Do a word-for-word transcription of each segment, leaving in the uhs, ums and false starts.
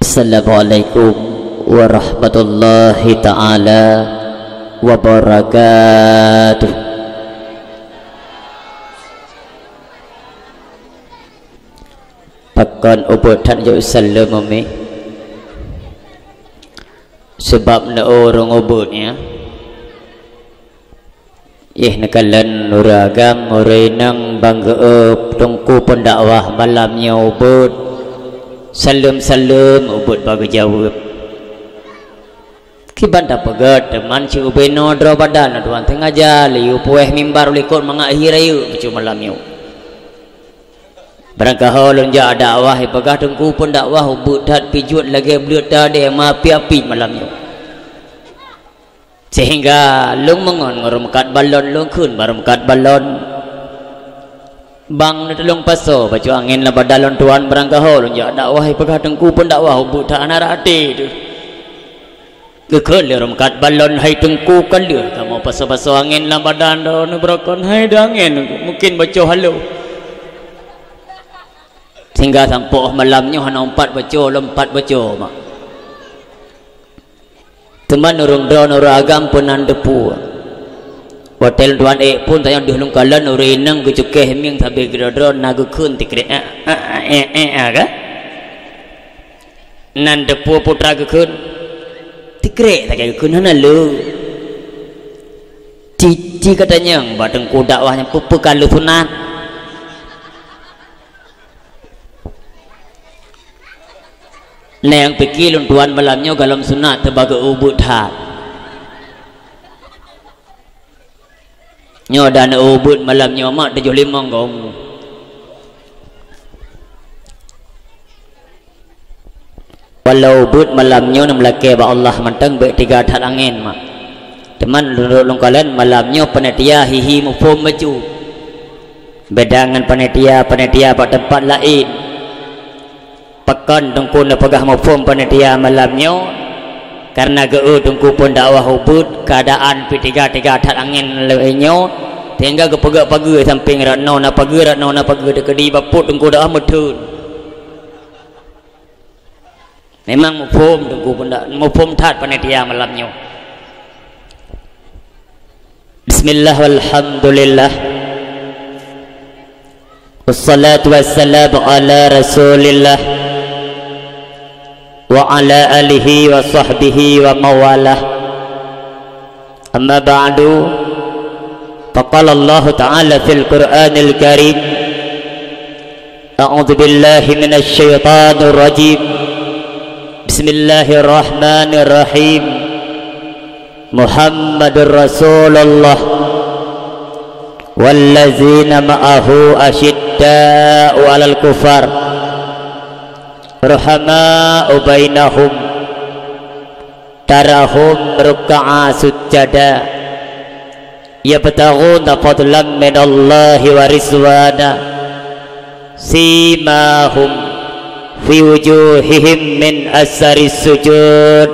Assalamualaikum warahmatullahi taala wabarakatuh. Pakon ubit that jok saleuem umi? Sabab na ureuëng ubit, ya. Yeh neukalon ureuëng agam, ureuëng inong bang geuéb teungku peundakwah malam nyoe ubit. Saleuem-saleuem ubit bak geujaweueb. Kiban tapeugét teuma si ubenoe droe badan tuan teungaja liyue puéh mimbar u likot mangat hi rayeuk bacut malam nyoe. Barangkaho lôn jak dakwah ipeugah teungku peundakwah ubit that pijuet lagée bleuet tadé ma api-api malam nyoe. Sehingga lôn meungon ngon rumekat balon lôn kheun bak rumekat balon. Bang neutulông pasoe bacut angén lam badan lôn tuan barangkaho lôn jak dakwah ipeugah teungku peundakwah ubit that hana rate teuh. Geukheun lé rumekat balon hai teungku ka lheueh kamoe pasoe-pasoe angén lam badan droeneuh beurokon hai deuh angén mungken bacut halo. Sehingga sampoe malam nyoe hana umpat bacut lom pat bacut mak. Teuma ureuëng droeneuh ureuëng agam peunan teupeu. Watée lôn tuan ék phon tanyong deuh lôn kalon ureuëng inong geucukéh mieng sabe keudroe-droe na geukheun tikrek ék ék ék ék ka. Nan teupeu putra geukheun tikrek sagai geukheun hana le. Cici katanyong bak teungku dakwah nyang peue-peue ka le sunat. Nyang pike lôn tuan malam nyoe golom sunat teubagoe ubit that. Nyoe dan ubit malam nyoe mak tujoh limong goe. Walau ubit malam nyoe neumeulakée bak Allah mantong bék tiga that angén mak. Teuma lôn lôn kalon malam nyoe panitia hihi muphom bacut. Beda ngon panitia-panitia bak teumpat laén. Pakon teungku neupeugah muphom panitia malam nyoe? Kareuna geu teungku peundakwah ubit keuadaan pih tiga-tiga that angén lagée nyoe, sehingga geupeugah pageue sampéng rot noe na pageue rot noe na pageue teukeudi bak pruet teungku dakwah meutheun. Memang muphom teungku peunda- muphom that panitia malam nyoe. Bismillah walhamdulillah. Wassalatu wassalamu ala Rasulillah wa ala alihi wa sahbihi wa mawalah. Amma ba'du. Faqala Allahu ta'ala fil Qur'anil Karim. A'udzu billahi minasy syaithanir rajim. Bismillahirrahmanirrahim. Muhammadur Rasulullah wallazina ma'ahu asyidda'u 'alal kufar ruhama'u bainahum tarahum ruk'a sujada yabtaghuna fadlan minallahi wa ridwana simahum fi wujuhihim min asaris sujud.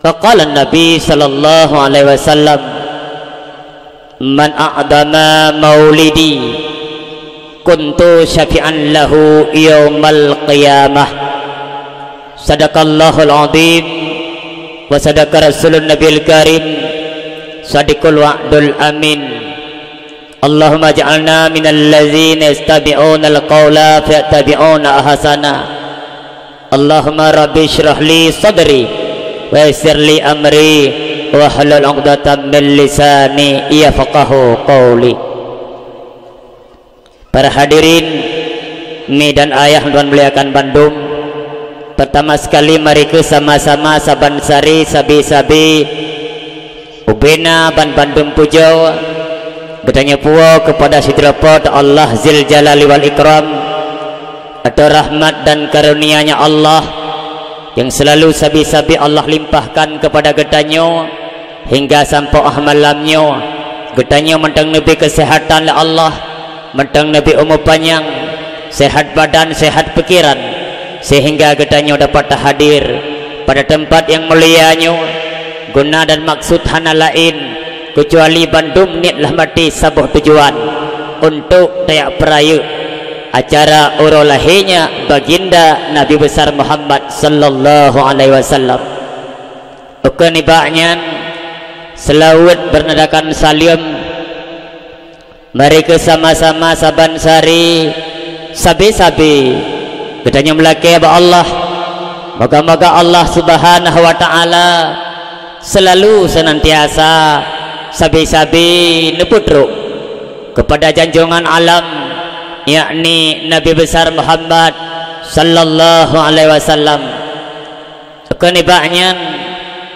Faqala Nabi sallallahu alaihi wasallam, "Man a'dama maulidi kuntu syafi'an lahu yaumal qiyamah." Sadaqallahul azim wa sadaqa rasulun nabiyil karim sadiqul wa'dul amin. Allahumma ij'alna minal ladzina yastabi'unal qaula fayattabi'una ahsana. Allahumma rabbi syrah li sadri wa yassir li amri wahlul 'uqdatam min lisani yafqahu qauli. Para hadirin, mi dan ayah lôn muliakan bandum. Pertama sekali mari keu sama-sama saban sari sabe-sabe ubena ban bandum pujoe geutanyoe puwoe keupada sidroe Po teu Allah Zil Jalali wal Ikram, atau rahmat dan karunia-Nya Allah nyang seulalu sabe-sabe Allah limpahkan keupada geutanyoe hingga sampoe 'oh malam nyoe. Geutanyoe mantong neubri keuseuhatan lé Allah, mantong neubri umu panyang, seuhat badan, seuhat pikeran, sehingga geutanyoe dapat tahadir pada teumpat nyang mulia nyoe. Guna dan maksud hana laén keucuali bandum niet lam até saboh tujuan, untuk tajak peurayeuk acara uroe lahé nyak Baginda Nabi Besar Muhammad sallallahu alaihi wasallam. Ukeue nibak nyan, seulaweuet beunadakan saleuem. Mari keu sama-sama saban sari, sabe-sabe geutanyoe meulakée bak Allah. Moga-moga Allah Subhanahu wa Ta'ala seulalu seunantiasa sabe-sabe neupeutrok keupada janjongan alam, yakni Nabi Besar Muhammad sallallahu alaihi wasallam. Ukeue nibak nyan,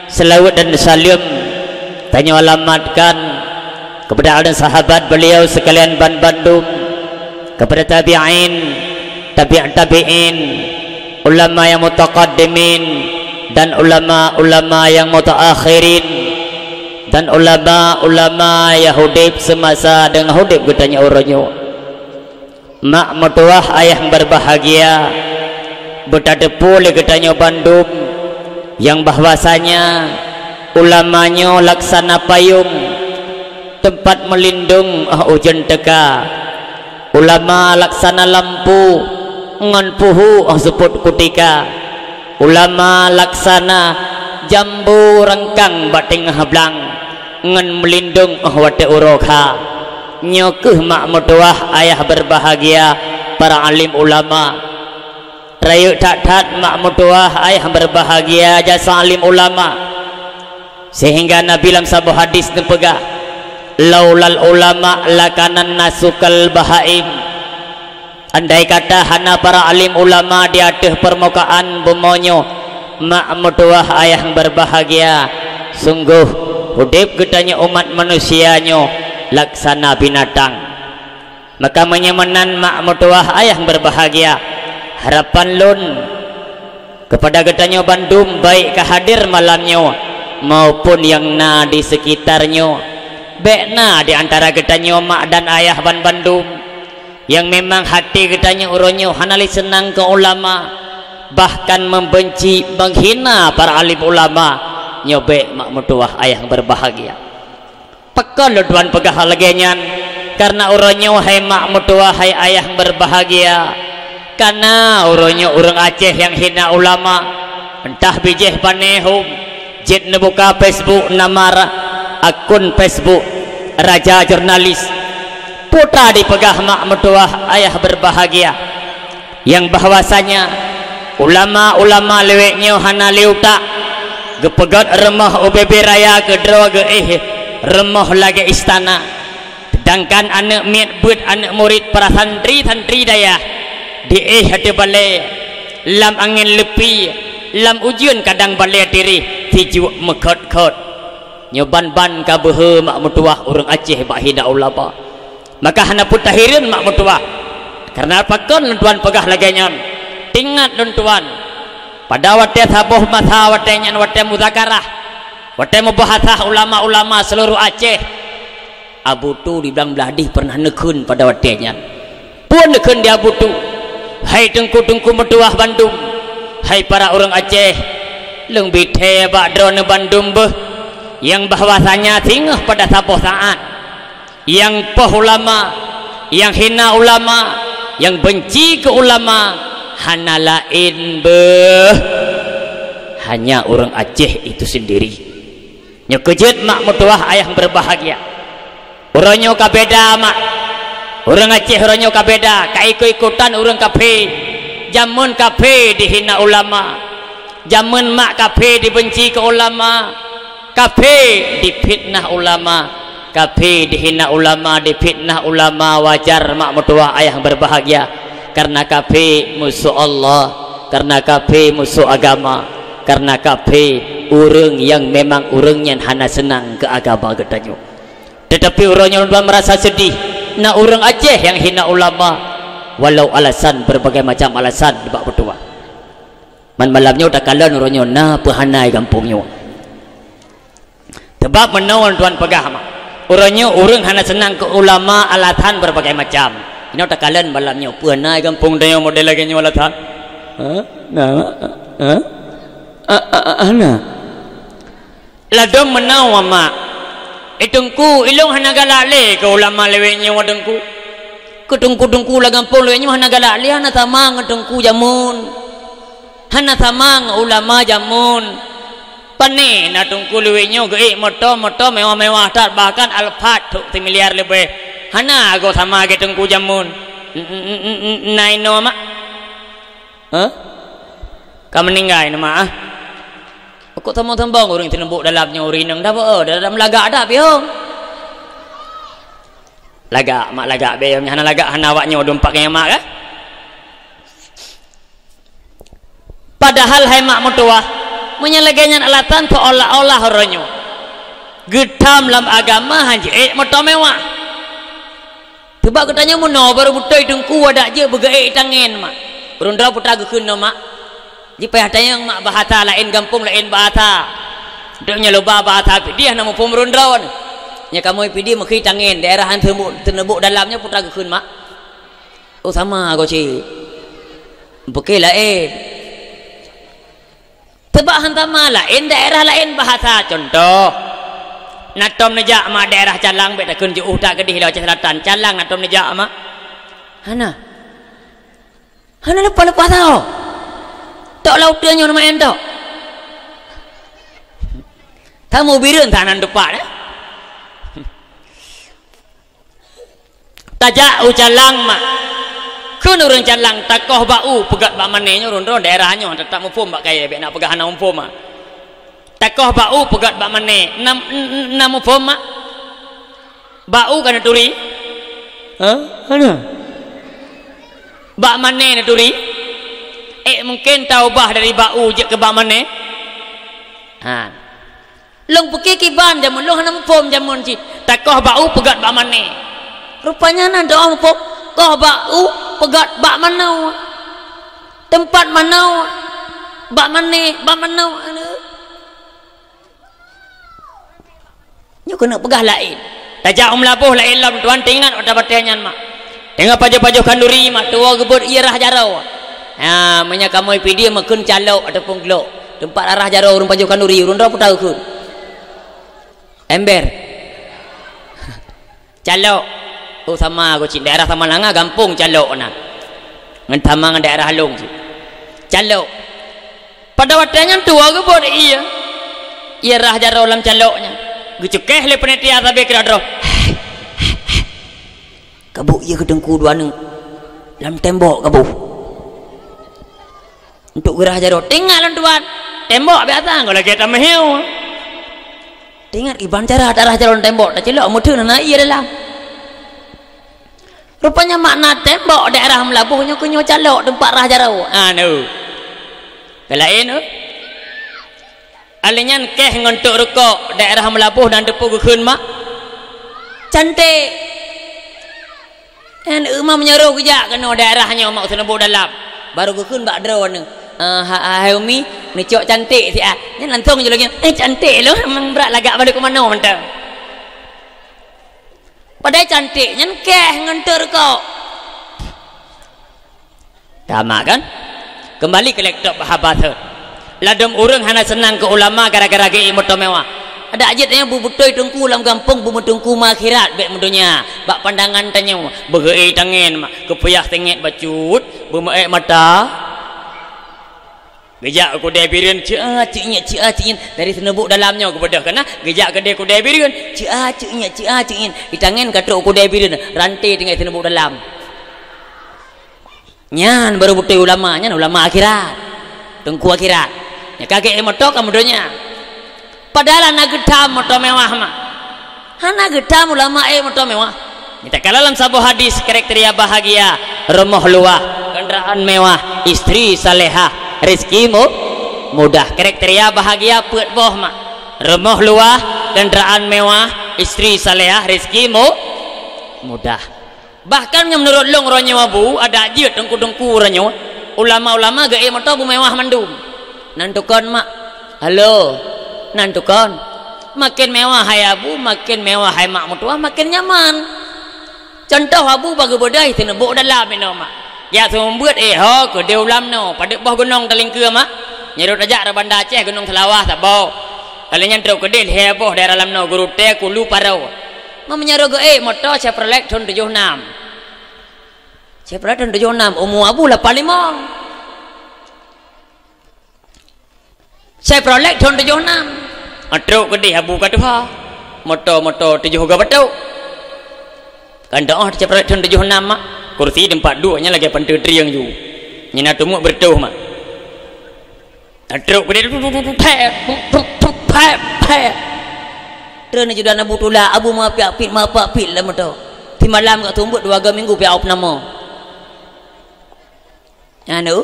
seulaweuet dan saleuem tanyoe alamatkan keupada ahli sahabat beliau seukalian ban bandum, keupada tabi'in, tabi' tabi'in, ulama nyang mutaqaddimin, dan ulama-ulama nyang mutaakhirin, dan ulama-ulama nyang udeb seumasa deungon udeb geutanyoe uroe nyoe. Mak meutuwah ayah beubahgia, beutateupeu lé geutanyoe bandum nyang bahwasanya ulama nyoe laksana payong teumpat meulindong óh ujeuen teuka. Ulama laksana lampu ngon puhu óh seupôt kutika. Ulama laksana jambo rangkang bak teungoh blang ngon meulindong óh watée uroe kha. Nyoe kheueh mak meutuwah ayah beubahgia para alim ulama. Rayeuk that-that mak meutuwah ayah beubahgia jasa alim ulama. Seuhingga Nabi lam saboh hadis neupeugah, "Laulal ulama lakanan nasu kal bahaim." Andai kata hana para alim ulama di ateueh peurmukaan bumoe nyoe, mak meutuwah ayah beubahgia, sunggoh udeb geutanyoe umat manusia nyoe laksana binatang. Maka meunyoe meunan mak meutuwah ayah beubahgia, harapan lôn keupada geutanyoe bandum, baik ka hadir malam nyoe maupun nyang na di seukitar nyoe, bék na di antara geutanyoe mak dan ayah ban bandum nyang memang hati geutanyoe uroe nyoe hana lé seunang keu ulama, bahkan membenci, menghina para alim ulama. Nyoe bék mak meutuwah ayah beubahgia. Pakon lôn tuan peugah lagée nyan? Kareuna uroe nyoe hai mak meutuwah, hai ayah beubahgia, ka na uroe nyoe ureuëng Aceh nyang hina ulama, entah bijéh pané hom, jeuet neubuka Facebook, namar akun Facebook Raja Jurnalis. Peue ta dipeugah mak meutuwah ayah beubahgia? Nyang bahwasanya ulama-ulama lawét nyoe hana lé utak, geupeugét rumoh ubé-bé raya keudroe geuéh rumoh lagée istana. Seudangkan aneuëk miet beuet aneuëk murit para santri-santri dayah diéh ateueh balée, lam angén leupie, lam ujeuen kadang balée tireh sijuek meukhot-khot. Nyoe ban-ban ka beuhe mak meutuwah ureuëng Aceh bak hina ulama. Maka hana peue tahireuen mak meutuwah. Kareuna pakon lôn tuan peugah lagée nyan? Teuingat lôn tuan, pada watée saboh masa watée nyan watée muzakarah, watée meubahasa ulama-ulama seuluruh Aceh, Abu Tu di Blang Blahdeh peureunah neukheun pada watée nyan. Peue neukheun di Abu Tu? Hai teungku-teungku meutuwah bandum, hai para ureuëng Aceh, lôn bi thée bak droeneuh bandum beuh, nyang bahwasanya singoh pada saboh saát nyang poh ulama, nyang hina ulama, nyang benci keu ulama, hana laén beuh, hanya ureuëng Aceh itu sendiri. Nyoe keujeuet mak meutuwah ayah beubahgia. Uroe nyoe ka beda mak. Ureuëng Aceh uroe nyoe ka beda, ka ikot-ikotan ureuëng kafé. Jameun kafé dihina ulama. Jameun mak kafé dibenci keu ulama. Kafé difitnah ulama, kafé dihina ulama, difitnah ulama, wajar mak meutuwah ayah beubahgia. Kareuna kafé musoh Allah, kareuna kafé musoh agama, kareuna kafé ureuëng nyang memang ureuëng nyan hana seunang keu agama geutanyoe. Teutapi uroe nyoe lôn meurasa seudeh, na ureuëng Aceh nyang hina ulama, walau alasan, beureubagai macam alasan bak meutuwah. Man malam nyoe takalon uroe nyoe na peue hana di gampông nyoe. Sabab meunoe lôn tuan peugah mak, uroe nyoe ureuëng hana seunang keu ulama alasan beureubagai macam. Inoe takalon malam nyoe peue na di gampông tanyoe model lagée nyoe alasan? Ha? Na? Ha? A, a, a, hana. Ladom meunoe mak. Eh teungku, ilôn hana galak lé keu ulama lawét nyoe teungku. Keu teungku-teungku lam gampông lawét nyoe hana galak lé, hana sama ngon teungku jameun. Hana sama ngon ulama jameun. Pane na teungku lawét nyoe geuék moto, moto mewah-mewah that, bahkan Alphard trok similiar leubeh. Hana goe sama lagèe teungku jameun. N-, n-, n-, n-, n-, na inoe mak? Hah? Ka meuninggai na mak ah? Kok sombong-sombong ureueng seuneubok dalam nyoe ureueng inong dah beu, dalam lagak dah piôh. Lagak, mak lagak bèe, hana lagak hana awak nyoe dumpak ngon mak kah? Padahal hai mak meutuwah, meunyoe lagèe nyan alasan seolah-olah uroe nyoe geutham lam agama han jeuet moto mewah. Sabab geutanyoe meunoe barô beutôi teungku adak jeuet beugeuék tangen mak. Ureueng droe peue geukheun nyoe mak? Jipayah tanyong mak bahasa laén gampông laén bahasa. Dok nyoe luba bahasa Pidie hana muphom ureueng droe. Nyoe kamoe Pidie meukhi tangen daerah han seuneubok dalam nyoe peue geukheun mak? Oh sama goe cit. Bukon laén. Sabab han sama laén daerah laén bahasa. Contoh, na tom neujak mak daerah Calang bèk takheun jiôh that keudeh lé Aceh Selatan. Calang na tom neujak mak? Hana. Hana leupah-leupah tao. Tok laôt nyoe nama entok. Tamu Bireuen sanan teumpat eh. Tajak u Calang mak. Kheun ureueng Calang takoh bak u peugöt bak mané nyoe rôn-rôn daerah nyoe teutap muphom bak kayèe bèk na peugah hana muphom ah. Takoh bak u peugöt bak mané nam nam muphom mak. Bak u ka neuturi? Ha? Hana. Bak mané neuturi? Eh mungken taubah dari bak u jeuet keu bak mané? Ha. Lôn pike kiban jameun lôn hana muphom jameun cit. Takoh bak u peugöt bak mané. Rupanya na doa muphom, koh bak u peugöt bak manoe. Teumpat manoe. Bak mané, bak manoe. Nyoe keuneuk peugah laén. Tajak u Meulaboh laén lom tuan teuingat watèe-watèe nyan mak. Teungoh pajoh-pajoh khanduri mak tuwoe geubeuet ie rhah jaroe. Ha, meunyoe kamoe Pidie meukheun calok ataupun glok. Teumpat rhah jaroe ureueng pajoh khanduri, ureueng droe peue takheun? Ember. Calok. Oh sama goe cit daerah Samalanga gampông calok na. Ngon sama ngon daerah lôn cit. Calok. Pada watèe nyan tuwoe geubeuet ie. Ie rhah jaroe lam calok nyan. Geucukeh lé panitia sabe keudroe-droe. Kaboh ie keu teungku dua neuk. Lam tembok kaboh. Untuk geurhah jaroe. Teuingat lôn tuan. Tembok biasa ngon lagèe tameuhiu. Teuingat kiban cara tarhah jaroe lam tembok. Taceulok meuteun na ie dalam. Rupanya makna tembok daerah Meulaboh nyoe keu nyoe calok teumpat rhah jaroe. Anu. Keu laén, oh. Alèh nyan kèh ngon tok rukok daerah Meulaboh dan teupeu geukheun mak. Cantik. Nyan eu mak meunyoe roh geujak keunoe daerah nyoe mak seuneubok dalam. Barô geukheun bak droeneuh. Ah, ha, hai umi, neucok cantik siat. Nyan langsong jih lagèe, eh cantik lôn, memang brat lagak balik keu manoe mantong. Padahai cantik nyan kèh ngon tok rukok. Sama kan? Kembali ke laptop Habasot. Ladôm ureueng hana seunang keu ulama gara-gara geuék moto mewah. Adak jeuet tanyoe beubeutôi teungku lam gampông beumeutungku meuakhirat bèk meudonya. Bak pandangan tanyoe beugeuék tangen mak, geupeuyah teungét bacut, beumeuék mata. Geujak u keudè Bireuen, cia, cia, cia, cia. Dari seuneubok dalam nyoe geubeudôh keunan, geujak keudè keudè Bireuen, cia, cia, cia, cia. Di tangen ka trok u keudè Bireuen, ranté tinggai seuneubok dalam. Nyan barô beutôi ulama, nyan ulama akhirat. Teungku akhirat. Nyang ka geuék moto ka meudonya. Padahai hana geutham moto mewah mah. Hana geutham ulama ék moto mewah. Nyata kala lam saboh hadis, kriteria bahagia, rumoh luwah, kendaraan mewah, istri salehah, rezeki mu-, mudah. Kriteria bahagia peuet boh mah. Rumoh luwah, kendaraan mewah, istri salehah, rezeki mu-, mudah. Bahkan nyang meunurot lôn uroe nyoe bu, adak jeuet teungku-teungku uroe nyoe, ulama-ulama geuék moto beumewah mandum. Nan tukon mak, halo, nan tukon. Maken mewah hai abu, maken mewah hai mak meutuwah, maken nyaman. Contoh abu bak geubeudôh seuneubok dalam inoe mak. Jak seumeubeuet éh ho keudeh u lam noe, padub boh gunong talingkeue mak. Nyang rot tajak rot Banda Aceh Gunong Seulawah saboh. Ka lheueh nyan trok keudeh lhèe boh daerah lam noe, Gurutèe, Kulu, Paro. Meunyoe roh geuék moto Chevrolet thon tujoh nam. Chevrolet thon tujoh nam, umu Abu lapan limong. Chevrolet thon tujoh nam. Trok keudeh Abu ka tuha. Moto-moto tujoh go batok. Kan doh Chevrolet thon tujoh nam mak. Kursi teumpat duek nyan lagèe panteue trieng ju. Nyan na teumuek beureutoh mak. Trok keudeh, pep, pep, pep, pep. Treun ju dan Abu tulak, Abu meuapiak pit, meuapiak pit lam moto. Simalam ka tumbot dua go minggu piak op nama. Anu,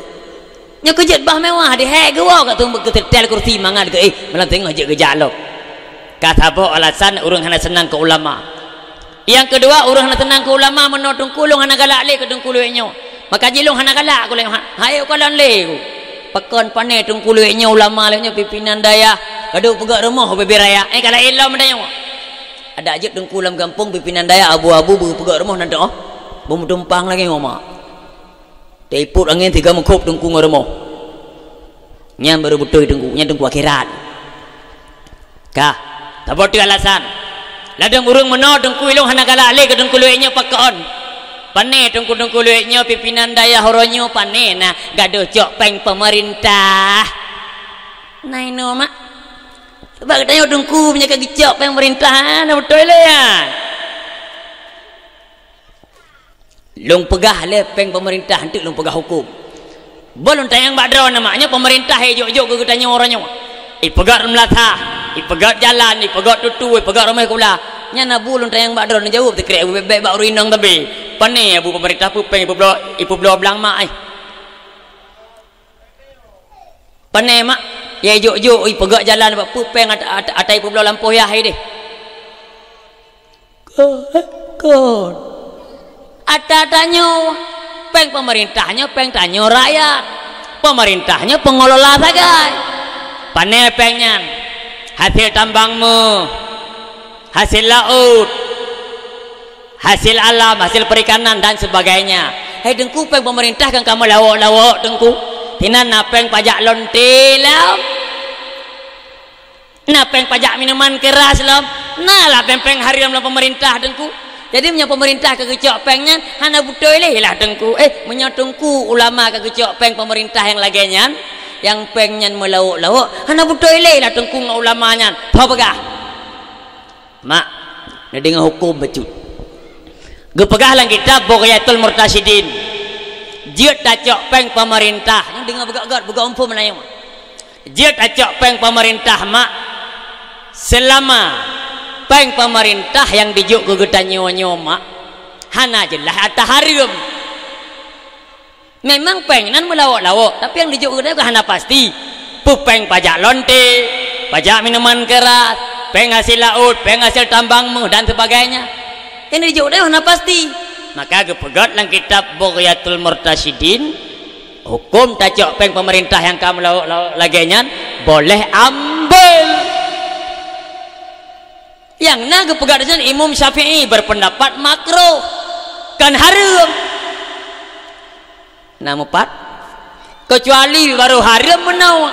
nyoe keu jeuet bah mewah di hai geuwoe ka tumbot keu setel kursi mangat keu, eh, malam teungoh jeuet geujak lom. Ka saboh alasan ureueng hana seunang keu ulama. Nyang keudua, ureueng hana seunang keu ulama meunoe teungku lôn hana galak lé keu teungku luwék nyoe. Maka jih lôn hana galak keu lôn ha-, hai ukalon lé ku. Pakon pané teungku luwék nyoe ulama lé nyoe pimpinan dayah. Ka duek peugöt rumoh bubé raya. Eh, ka laén lom tanyoe. Adak jeuet teungku lam gampông pimpinan dayah abu-abu beu peugöt rumoh nan teuh. Beumeutumpang lagèe nyoe mak. Teupot angén tiga meukhop teungku ngon rumoh. Nyan baru beutôi teungku, nyan teungku akhirat. Ka, saboh teuk alasan. Ladôm ureueng meunoe teungku ilôn hana galak lé keu teungku luwék nyoe pakon. Pané teungku-teungku luwék nyoe pimpinan dayah uroe nyoe pané na gadoh cok péng pemerintah. Nah inoe mak. Sebab geutanyoe teungku meunyoe ka geucok péng pemerintah, na beutôi lé nyan. Lôn peugah lé péng pemerintah, eunteuk lôn peugah huköm. Boh lôn tanyong bak droeneuh mak, nyoe pemerintah ijok-jok keu geutanyoe uroe nyoe. Ipeugöt meunasah, ipeugöt jalan, ipeugöt tutu, ipeugöt rumoh sikula. Nyan abu lôn tanyong bak droeneuh, jaweueb teukrek abu bèk-bèk bak ureueng inong tabe. Pané abu pemerintah peue péng ipeubloe, ipeubloe blang mak, eh. Pané mak, ya ijok-jok, ipeugöt jalan bak peue péng ata-, ata-, ata ipeubloe lampôh yah ideh. Kon, kon. Ata tanyoe, péng pemerintah nyoe, péng tanyoe rakyat. Pemerintah nyoe pengelola sagai. Pané péng nyan, hasil tambang meuh, hasil laôt, hasil alam, hasil perikanan dan sebagainya. Hai teungku, péng pemerintah kan ka meulawok-lawok teungku. Sinan na péng pajak lonte lom. Na péng pajak minuman keras lom, na lah péng-péng hareuem lom pemerintah teungku. Jadi meunyoe pemerintah ka geucok péng nyan, hana beutôi lé lah teungku. Eh, meunyoe teungku ulama ka geucok péng pemerintah nyang lagèe nyan, nyang péng nyan meulawok-lawok, hana beutôi lé lah teungku ngon ulama nyan. Ho peugah. Mak, neudeungoe huköm bacut. Geupeugah lam kitab Bughyatul Murtasyidin, jeuet tacok péng pemerintah. Nyoe deungoe beugöt-göt, beugöt muphom meunan nyoe. Jeuet tacok péng pemerintah mak, seulama péng pemerintah nyang dijok keu geutanyoe nyoe mak, hana jeulaih ata hareuem. Memang péng nan meulawok-lawok, tapi nyang dijok keu geutanyoe hana pasti. Peue péng pajak lonte, pajak minuman keras, péng hasil laôt, péng hasil tambang meuh dan sebagainya. Nyang dijok keu geutanyoe hana pasti. Maka geupeugöt lam kitab Bughyatul Murtasyidin, huköm tacok péng pemerintah nyang ka meulawok-lawok lagèe nyan, boleh ambil. Nyang na geupeugah di nyan Imam Syafi'i berpendapat makruh, kon hareuem. Na meupat, keucuali baru hareuem meunoe.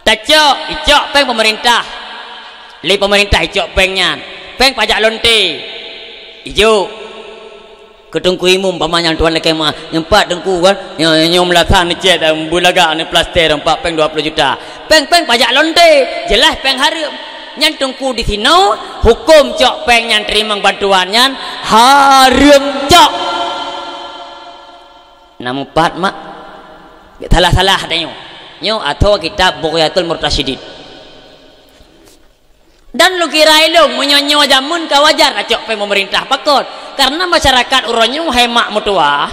Tacok, icok péng pemerintah. Lé pemerintah icok péng nyan. Péng pajak lonte. Ijok. Keu teungku imum pama nyang tuan lakèe meuah, nyoe pat teungku kan, nyoe, nyoe meulasah neucet, beulagak neuplaster, empat péng dua ploh juta. Péng-péng pajak lonte, jeulaih péng hareuem. Nyan teungku disinoe, huköm cok péng nyang teurimong bantuan nyan hareuem cok. Na meupat mak, salah-salah tanyoe. Nyoe athoe kitab Bughyatul Murtasyidin. Dan lôn kira ilôn meunyoe nyoe jameun ka wajar tacok péng pemerintah. Pakon? Karena masyarakat uroe nyoe hai mak meutuwah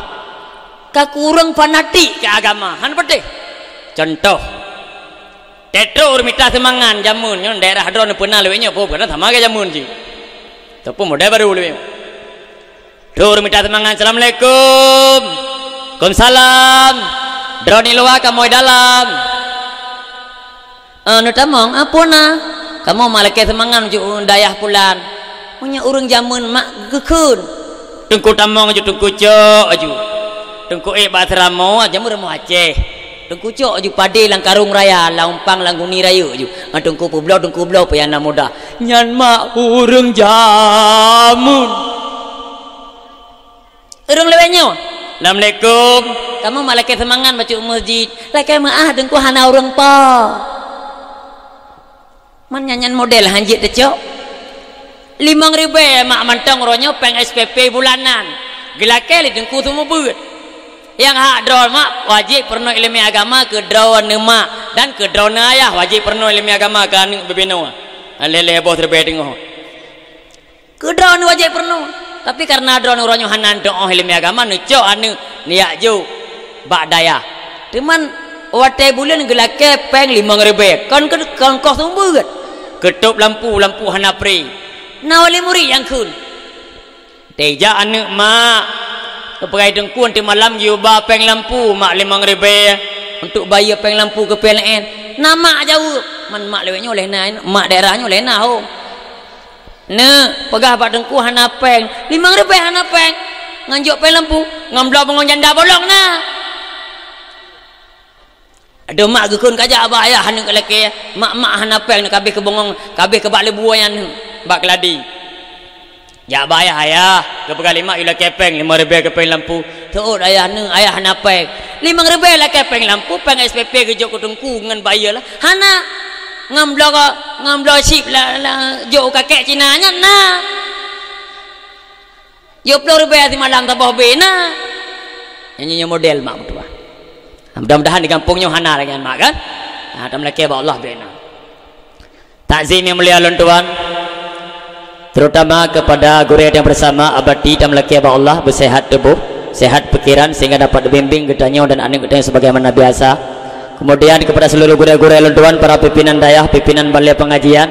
ka kureueng fanatik keu agama. Han peuteh. Contoh, trok ureueng mita seumangan jameun nyoe daerah droeneuh peuna lawét nyoe, peue, karena sama keu jameun jih. Ataupun model baru lawét nyoe. Trok ureueng mita seumangan, "Assalamualaikum." "Waalaikumsalam." "Droeneuh luwa, kamoe dalam." "Eh, neutamong, eh, peue na?" "Kamoe mak lakèe seumangan ujeuen dayah pulan." Meunyoe ureueng jameun mak geukheun. Teungku tamong aju, teungku cok aju. Teungku ék bak seuramoe, jameun ramoe Aceh. Teungku cok aju padé lam karông raya, lam umpang lam guni rayeuk aju. Ngon teungku peubloe, teungku bloe payah na mudah. Nyan mak ureueng jameun. Ureuëng lewat nyoe, "Assalamualaikum." Kamoe mak lakée seumangat bacut u meuseujid. Lakée meuáh, Teungku, hana ureuëng po. Man nyan, nyan model hanjeuet teucok. Limong ribée mak mantong uroe nyoe péng S P P bulanan. Geulakée lé Teungku seumeubeuet. Nyang hak droe mak wajéb peurunoe iéleumé agama keu droeneuh mak dan keu droeneuh ayah wajéb peurunoe iéleumé agama keu aneuëk bubena. Lhée-lhée boh ribée teungoh. Keu droeneuh wajéb peurunoe. Tapi kareuna droeneuh uroe nyoe hana neutuoh iéleumé agama, neucok aneuëk neujak jok bak dayah. Teuma watée buleuen geulakée péng limong ribée, kon keu, kon koh seumeubeuet. Keutôb lampu, lampu hana pri. Na wali murit nyang kheun. Teuh jak aneuëk mak. Keupeugah Teungku, teuma malam geuyue ba péng lampu mak limong ribée. Untuk bayeue péng lampu keu P L N. Na mak jaweueb. Man mak lewat nyoe lhée na, mak daerah nyoe lhée na ho. Neuk, peugah bak Teungku hana péng. Limong ribée hana péng. Ngon jok péng lampu, ngon bloe bungong janda bolong na. Adoe mak geukheun ka jak bak ayah aneuëk lakée, mak-mak hana péng, neuk kabeh keu bungong, kabeh keu bak leubue nyan, bak keuladi. Jak bak ayah, "Ayah, geupeugah lé mak yue lakée péng limong ribée keu péng lampu." "Teuôt ayah, neuk ayah hana péng." Limong ribée lakée péng lampu, péng S P P geujok keu Teungku ngon bayeue lah. Hana. Ngon bloe, ngon bloe chip la, la, jok u kakek Cina nyan na. Jok ploh ribée simalam saboh bena. Nyan nyoe model mak meutuah. Mudah-mudahan di gampông nyoe hana lagée nyan mak kan. Nah, tameulakée bak Allah bena. Takzim yang mulia lôn tuan, terutama kepada gurée nyang bersama abati tameulakée bak Allah beusehat tuboh, sehat pikiran sehingga dapat bimbing geutanyoe dan aneuëk geutanyoe sebagaimana biasa. Kemudian kepada seluruh gurée-gurée lôn tuan, para pimpinan dayah, pimpinan balai pengajian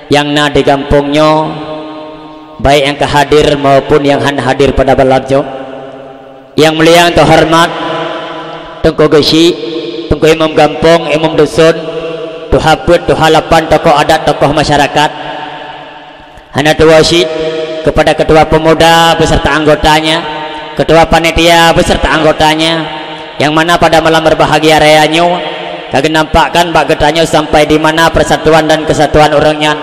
nyang na di gampông nyoe, baik nyang ka hadir maupun nyang hana hadir pada malam nyoe. Nyang mulia nyang teuhoreumat, Teungku Geuchik, Teungku Imum Gampông, Imum Dusun, Tuha Peuet, Tuha Lapan, tokoh adat, tokoh masyarakat. Hana tuwoe cit kepada Ketua Pemuda beserta anggotanya, Ketua Panitia beserta anggotanya, nyang mana pada malam berbahagia raya nyoe ka geunampakkan bak geutanyoe sampai di mana persatuan dan kesatuan ureuëng nyan,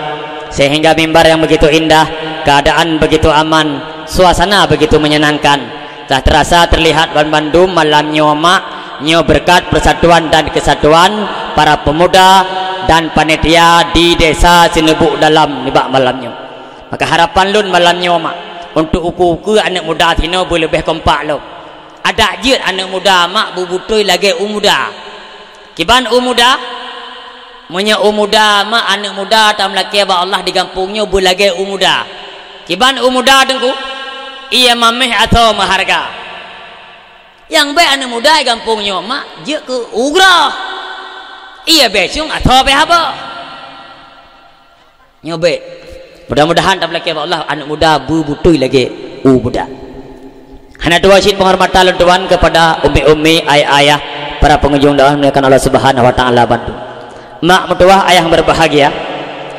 sehingga mimbar yang begitu indah, keadaan begitu aman, suasana begitu menyenangkan. Tah terasa terlihat banmandum malam nyoe mak, nyoe berkat persatuan dan kesatuan para pemuda dan panitia di Desa Sineubuk Dalam nibak malam nyoe. Maka harapan lôn malam nyoe mak, untuk ukeue-ukeue aneuëk muda sinoe beuleubeh kompak lom. Adak jeuet aneuëk muda mak beubutôi lagée u muda. Kiban u muda? Meunyoe u muda mak aneuëk muda tameulakée bak Allah di gampông nyoe beulagée u muda. Kiban u muda Teungku? Ie maméh asoe meuharga. Nyang bék aneuëk muda di gampông nyoe mak jeuet keu ugroe. Ie bécong asoe bék haba. Nyoe bék. Mudah-mudahan tameulakée bak Allah aneuëk muda beubutôi lagée u muda. Hana tuwoe cit penghormatan lôn tuan kepada umi-umi, ayah-ayah, para pengunjung dakwah dimuliakan Allah Subhanahu wa Taala bantu. Mak meutuwah, ayah yang berbahagia,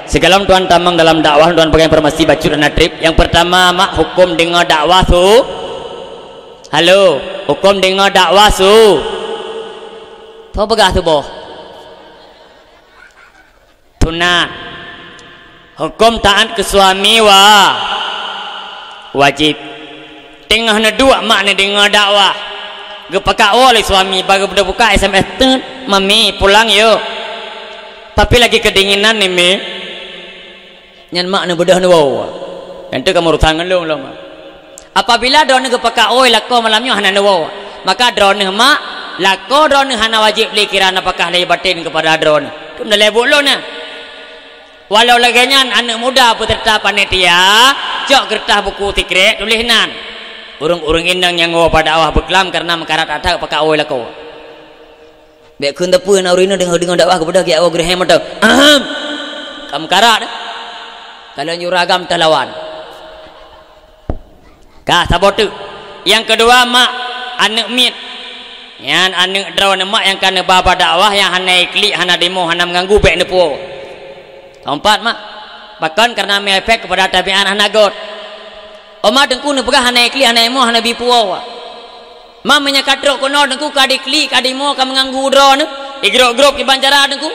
sigohlom tuan tamong dalam dakwah, tuan peugah informasi bacut hana treb. Yang pertama, mak, huköm deungoe dakwah su. Halo, huköm deungoe dakwah su. Peue peugah tuboh? Sunat. Huköm taát keu suami wa-, wajéb. Teungoh neuduek mak neudeungoe dakwah. Geupakak woe lé suami, bak geubuka S M S, "Teut, Mami, pulang yuk." Tapi lagi kedinginan ni, Mi. Nyan mak neubeudôh neuwoe. Nyan teuh kamoe urusan ngon lôn lom. Apabila droeneuh geupakak woe lakoe malam nyoe hana neuwoe, maka droeneuh mak, lakoe droeneuh hana wajéb lé kira nafakah lahé batén keupada droeneuh. Keu meudalée buet lôn nyan. Walau lagée nyan, aneuëk muda peuseureuta panitia, cok keureutah buku sikrék tuléh nan, "Ureuëng-ureuëng inong nyang woe bak dakwah beuklam kareuna meukarat that-that geupakak woe lakoe." Bék kheun teupeu na ureuëng inong deungoe-deungoe dakwah geubeudôh geujak woe geureuhée mantong. Ahem! Ka meukarat. Ka lheueh nyoe ureuëng agam teulawan. Ka saboh teuk. Nyang keudua, mak, aneuëk miet. Nyan aneuëk droeneuh mak nyang ka neuba bak dakwah nyang hana iklik, hana demo, hana meuganggu, bék neupuwoe. Keumpat, mak, pakon kareuna meuefek keupada tabiat hana göt. Oma Teungku neupeugah hana iklik, hana demo, hana bi puwoe. Mak, meunyoe ka trok keunoe Teungku ka diklik, ka demo, ka meuganggu droeneuh, igrôp-grôp kiban cara Teungku.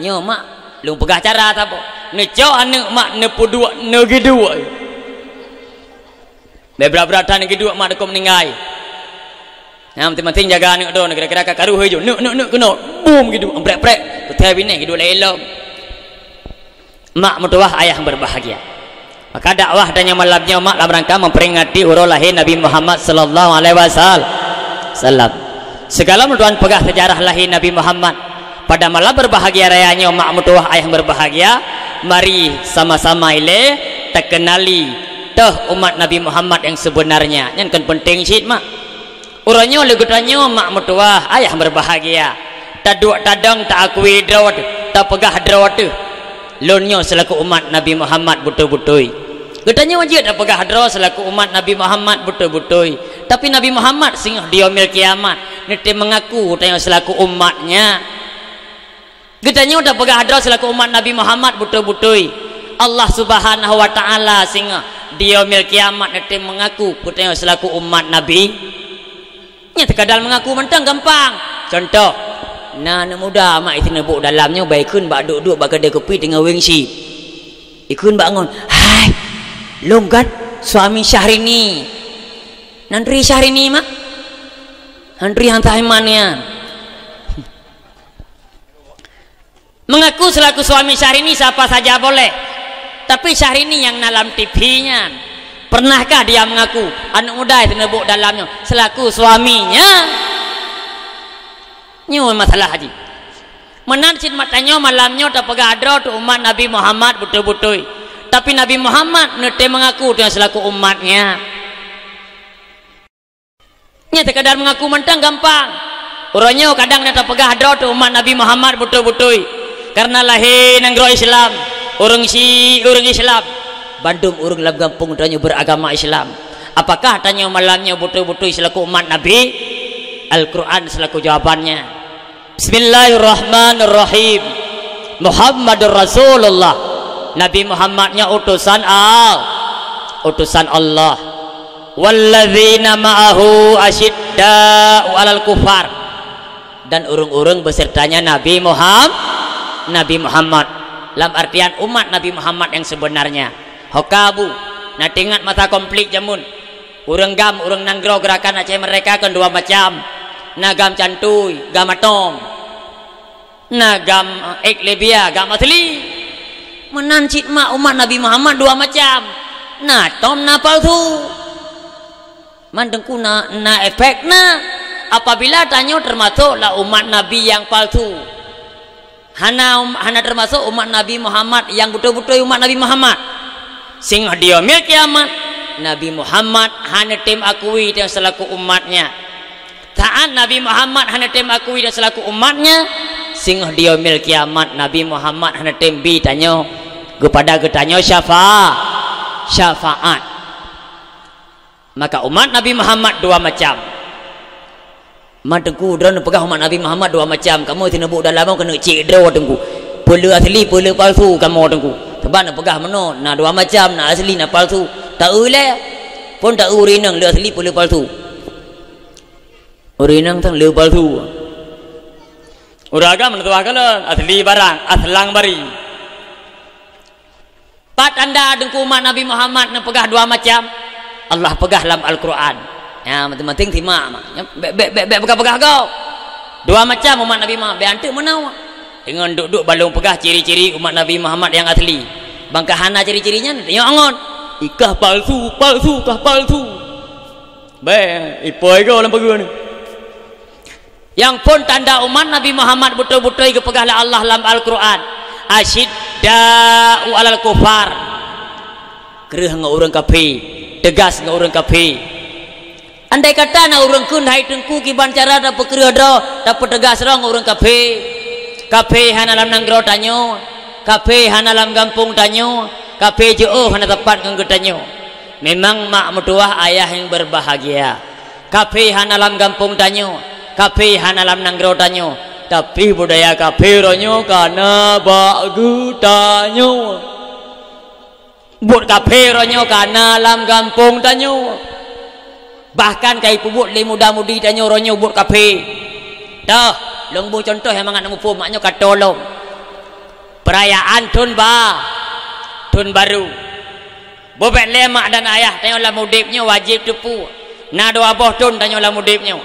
Nyoe, mak, lôn peugah cara saboh. Neucok aneuëk mak neupeuduek, neugeuduek. Bèk brat-brat that neuduek mak deuh meuninggai. Nyan maséng-maséng jaga aneuk droe, kira-kira ka karu hôi ju. Neuk, neuk, neuk keunoe. Bum geuduek, prek-prek. Kutai binéh geuduek laén lom. Mak meutuwah ayah berbahagia. Maka dakwah tanyoe malam nyoe mak lam rangka memperingati uroe lahé Nabi Muhammad sallallahu alaihi wasal-, sallam. Sigohlom tuan peugah sejarah lahé Nabi Muhammad. Pada malam berbahagia raya nyoe mak meutuwah ayah berbahagia, mari sama-sama ilée takeunali toh umat Nabi Muhammad nyang sebenarnya. Nyan kon peunteng cit mak. Uroe nyoe lé geutanyoe mak meutuwah ayah berbahagia. Taduek tadong taakui droe teuh, tapeugah droe teuh. Lôn nyoe seulaku umat Nabi Muhammad beutôi-beutôi. Geutanyoe jeuet tapeugah droe seulaku umat Nabi Muhammad beutôi-beutôi. Tapi Nabi Muhammad singoh di yaumil kiamat neutem meungaku geutanyoe seulaku umatnya. Geutanyoe tapeugah droe seulaku umat Nabi Muhammad beutôi-beutôi. Allah Subhanahu wa Ta'ala singoh di yaumil kiamat neutem meungaku geutanyoe seulaku umat Nabi. Nyan sekadar meungaku mantong gampang. Contoh, na aneuk muda mak iseuneubuek dalam nyoe bai kheun bak duek-duek bak keudè kupi teungoh weng sip. Ikheun bak ngon, "Hai, lôn kan suami Syahrini." Nan turi Syahrini mak? Nan turi han Saiman nyan. Mengaku selaku suami Syahrini siapa saja boleh. Tapi Syahrini nyang na lam T V nyan, pernahkah dia mengaku aneuk muda iseuneubuek dalam nyoe selaku suaminya? Nyoe masalah jih. Meunan cit mak tanyoe malam nyoe tapeugah droe teuh umat Nabi Muhammad beutôi-beutôi. Tapi Nabi Muhammad neutem mengaku teuh selaku umatnya. Nyan sekadar mengaku mantong gampang. Uroe nyoe kadang na tapeugah droe teuh umat Nabi Muhammad beutôi-beutôi. Karena lahé nanggroe Islam, ureueng syiek ureueng Islam. Bandum ureueng lam gampông tanyoe beragama Islam. Apakah tanyoe malam nyoe beutôi-beutôi selaku umat Nabi? Al-Quran selaku jawabannya. Bismillahirrahmanirrahim. Muhammadur Rasulullah. Nabi Muhammad nyoe utosan Al-, utosan Allah. Walladzina ma'ahu asyidda'u 'alal kufar. Dan ureueng-ureueng besertanya Nabi Muham-, Nabi Muhammad. Lam artian umat Nabi Muhammad yang sebenarnya. Hoka bu, na teuingat masa konflik jameun. Ureueng GAM, ureueng nanggroe Gerakan Aceh Merdeka kan dua macam. Na GAM cantui, GAM atom. Na GAM, eh, ek Libya, GAM asli. Meunan cit mak umat Nabi Muhammad dua macam. Na atom, na palsu. Man teungku na, na efek na. Apabila tanyoe termasuk lah umat Nabi yang palsu. Hana, hana termasuk umat Nabi Muhammad nyang beutôi-beutôi umat Nabi Muhammad. Singoh di yaumil kiamat, Nabi Muhammad hana tem akui tanyoe selaku umatnya. Saat Nabi Muhammad hana tem akui tanyoe selaku umatnya, singoh di yaumil kiamat Nabi Muhammad hana tem bi tanyoe keupada geutanyoe syafa-, syafaat. Maka umat Nabi Muhammad dua macam. Man teungku, droeneuh peugah umat Nabi Muhammad dua macam. Kamoe sineubok dalam keuneuk cek droe teungku. Peue le asli, peue le palsu kamoe teungku. Sabab neupeugah meunoe, na dua macam, na asli, na palsu. Taeu lé. Phon taeu ureueng inong le asli, peue le palsu. Ureueng inong sang le palsu. Ureueng agam neutuwah kalon, asli barang, aslang bari. Pat tanda teungku umat Nabi Muhammad neupeugah dua macam? Allah peugah lam Al-Quran. Ya, maséng-maséng simak mak. Ya, bèk, bèk, bèk, bèk peugah-peugah gob. Dua macam umat Nabi Muhammad, bèk anteuk meunoe. Deungon duek-duek balong peugah ciri-ciri umat Nabi Muhammad nyang asli. Ban ka hana ciri-ciri nyan, tanyong ngon. Ikah palsu, palsu, kah palsu. Bèk, ipoi gob lam pageue nyoe. Nyang phon tanda umat Nabi Muhammad beutôi-beutôi geupeugah lé Allah lam Al-Quran, "Asyidda'u 'alal kufar." Kreueh ngon ureueng kafé, teugas ngon ureueng kafé. Andai kata na ureueng kheun, "Hai teungku, kiban cara tapeukreueh droe, tapeuteugas droe ngon ureueng kafé?" Kafé hana lam nanggroe tanyoe, kafé hana lam gampông tanyoe, kafé jiôh hana teumpat ngon geutanyoe. Memang mak meutuwah ayah nyang berbahagia. Kafé hana lam gampông tanyoe, kafé hana lam nanggroe tanyoe, tapi budaya kafé roh nyoe kana bak geutanyoe. Buet kafé roh nyoe kana lam gampông tanyoe. Bahkan ka ipeubuet lé muda-mudi tanyoe roh nyoe buet kafé. Toh, lôn bôh cuntoh nyang mangat na muphom, mak nyoe ka tolong. Peurayaan thon ba-, thon barô. Bubek lé mak dan ayah, tanyoe lam udeb nyoe wajéb teupeu. Na dua boh thon tanyoe lam udeb nyoe.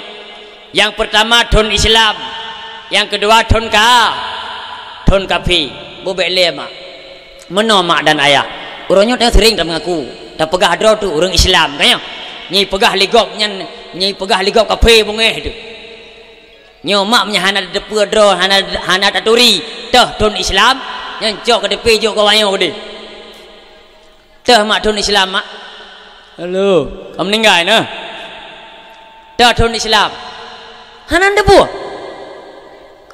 Nyang peurtama thon Islam, nyang keudua thon ka, thon kafé. Bubek lé mak. Meunoe mak dan ayah. Uroe nyoe tanyoe sering tameungaku, tapeugah droe teuh ureuëng Islam, ka nyoe. Nyang peugah lé gob nyan, nyang peugah lé gob kafé beungéh teuh. Nyoe mak meunyo hana tateupeue droe, hana, hana taturi, teuh thon Islam, nyan cok keu teupé jok keu wanyoe keudeh. Teuh mak thon Islam, mak. Halo, ka meuninggai na. Teuh thon Islam. Hana tateupeue.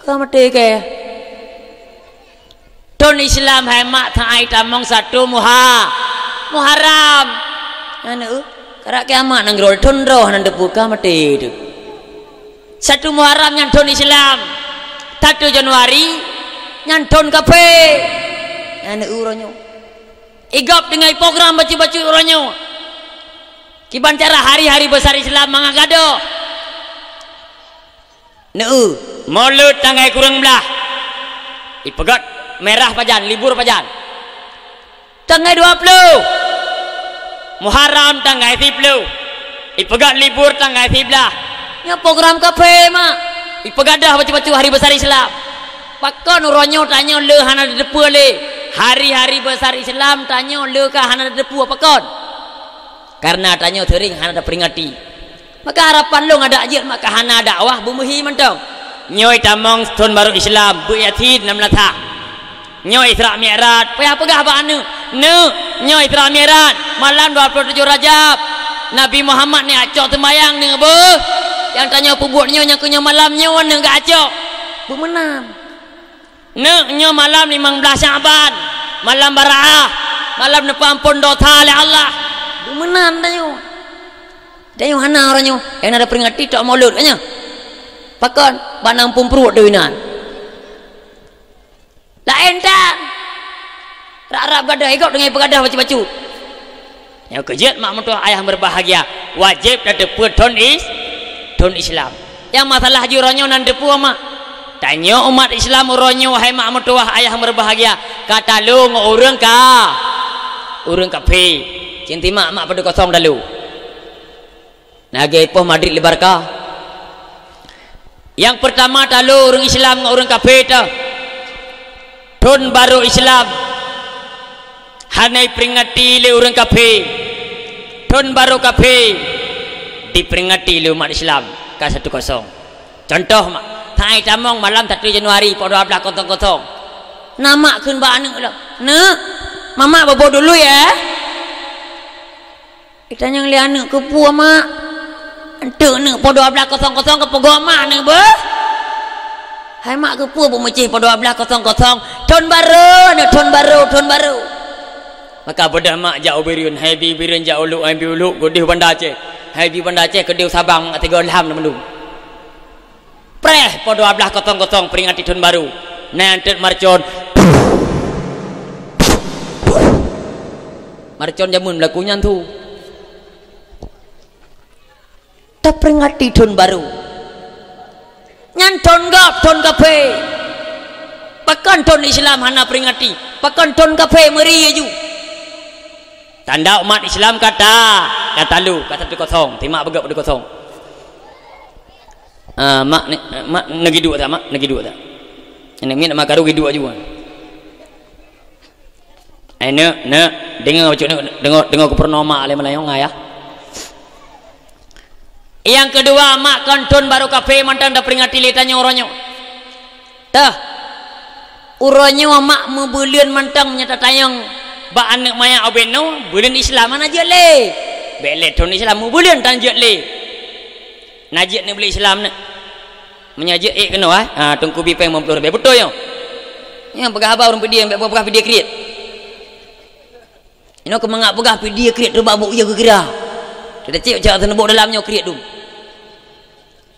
Ka maté keu. Thon Islam hai mak, teuh ai tamong satu Muha-, Muharram. Aneuk, karak kiamat nanggroe thon droe hana tateupeue ka maté teuh. Satu Muharram nyan thon Islam. Satu Januari nyan thon kafé. Aneuk uroe nyoe. Igob deungon program bacut-bacut uroe nyoe. Kiban cara hari-hari besar Islam mangat gadoh. Neu, Maulud tanggai kureueng blah. Ipeugét merah pajan, libur pajan. Tanggai dua ploh Muharram tanggai siploh. Ipeugét libur tanggai siblah. Nyoe program kafé, mak. Ipeugét dah bacut-bacut hari besar Islam. Pakon uroe nyoe tanyoe le hana tateupeue lé. Hari-hari besar Islam tanyoe le ka hana tateupeue pakon. Karena tanyoe sering hana taperingati. Maka harapan lôn adak jeuet maka hana dakwah beumeuhi mantong. Nyoe tamong thon barô Islam, beuet Yasin nam lasah. Nyoe Isra Mi'raj, payah peugah bak aneuk, "Neuk, nyoe Isra Mi'raj, malam dua puluh tujuh Rajab. Nabi Muhammad neuk cok seumayang neuk beuh. Nyang tanyoe peubuet nyoe nyang keu nyoe malam nyoe neuk geucok." Beumeunan. Neuk, nyoe malam limong blaih Sya'ban, malam Baraah, malam neupeuampon dosa lé Allah. Beumeunan tanyoe. Tanyoe hana uroe nyoe, nyang na taperingati tok Maulud, ka nyoe. Pakon? Bak na muphom pruet teuh inan. Laén tan. Rab-rab gadoh, igob deungon peugadoh bacut-bacut. Nyang keujeuet mak meutuwah ayah meubahgia, wajéb tateupeue thon Is-, thon Islam. Nyang masalah jih uroe nyoe na tateupeue mak. Tanyoe umat Islam uroe nyoe, wahai mak meutuwah ayah meubahgia, ka talo ngon ureuëng ka, ureuëng kafé. Cit timak mak padub kosong talo. Na lagée poh Madrid lé Barca. Nyang peurtama talo ureuëng Islam ngon ureuëng kafé teuh. Thon barô Islam hana iperingati lé ureuëng kafé. Thon barô kafé diperingati lé umat Islam. Ka satu kosong. Contoh mak, hai tamong malam satu Januari poh dua blaih kosong kosong. Na mak kheun bak aneuk lom, "Neuk, mamak bobo dulu ya." Itanyong lé aneuk, "Keupeue mak?" "Enteuk neuk poh dua blaih kosong kosong keupeugah mak neuk beuh." "Hai mak, keupeue beumeucéh poh dua blaih kosong kosong?" "Thon barô neuk, thon barô, thon barô." Maka beudôh mak jak u Bireuen, hai bi Bireuen jak u Luek, hai bi u Luek keudeh Banda Aceh, hai bi Banda Aceh keudeh Sabang, tiga lham na mandum. Preh poh dua blaih kosong kosong peringati thon barô. Na enteuk marcon. Marcon jameun beulaku nyan tu. Taperingati thon barô. Nyan thon gob, thon kafé. Pakon thon Islam hana peringati? Pakon thon kafé meuri laju? Tanda umat Islam ka ta-, ka talo, ka satu kosong, timak beugét satu kosong. Ah, mak ni, mak neugeuduek tak, mak neugeuduek tak? Ini miet mak karu geuduek aju. Ai neuk, neuk, deungoe bacut neuk, deungoe, deungoe keupeureunoe mak lé meulayeue ngon ayah. Nyang keudua, mak kon thon barô kafé mantong taperingati lé tanyoe uroe nyoe. Teuh, uroe nyoe mak meubeuleuen mantong meunyo tatanyong bak aneuk manyak ubé noe, beuleuen Islam hana jeuet lé. Bék lé thon Islam meubeuleuen tan jeuet lé. Na jeuet neubeuleuen Islam neuk. Meunyo jeuet ék keunoe, ah, teungku bi péng limong ploh ribèe. Beutôi nyoe. Nyang peugah haba ureuëng Pidie, bék peugah Pidie kriet. Inoe keu mangat peugah Pidie kriet reubak buet yeuh geukira. Teudeuk cit cak seuneubok dalam nyoe kriet dum.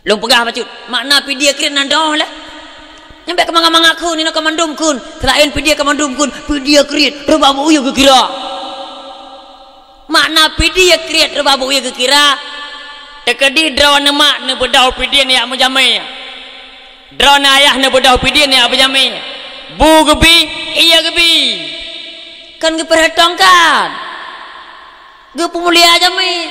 Lôn peugah bacut, makna Pidie kriet na dong lah. Nyang bék keu mangat-mangat kheun, inoe ka mandum kheun. Seulaén Pidie ka mandum kheun, Pidie kriet reubak buet yeuh geukira. Makna Pidie kriet reubak buet yeuh geukira, teukeudi droeneuh mak neubeudôh Pidie neujak meujamé. Droeneuh ayah neubeudôh Pidie neujak meujamé. Bu geubi, ie geubi. Kon geupeureutoe kan? Geupeumulia jamé.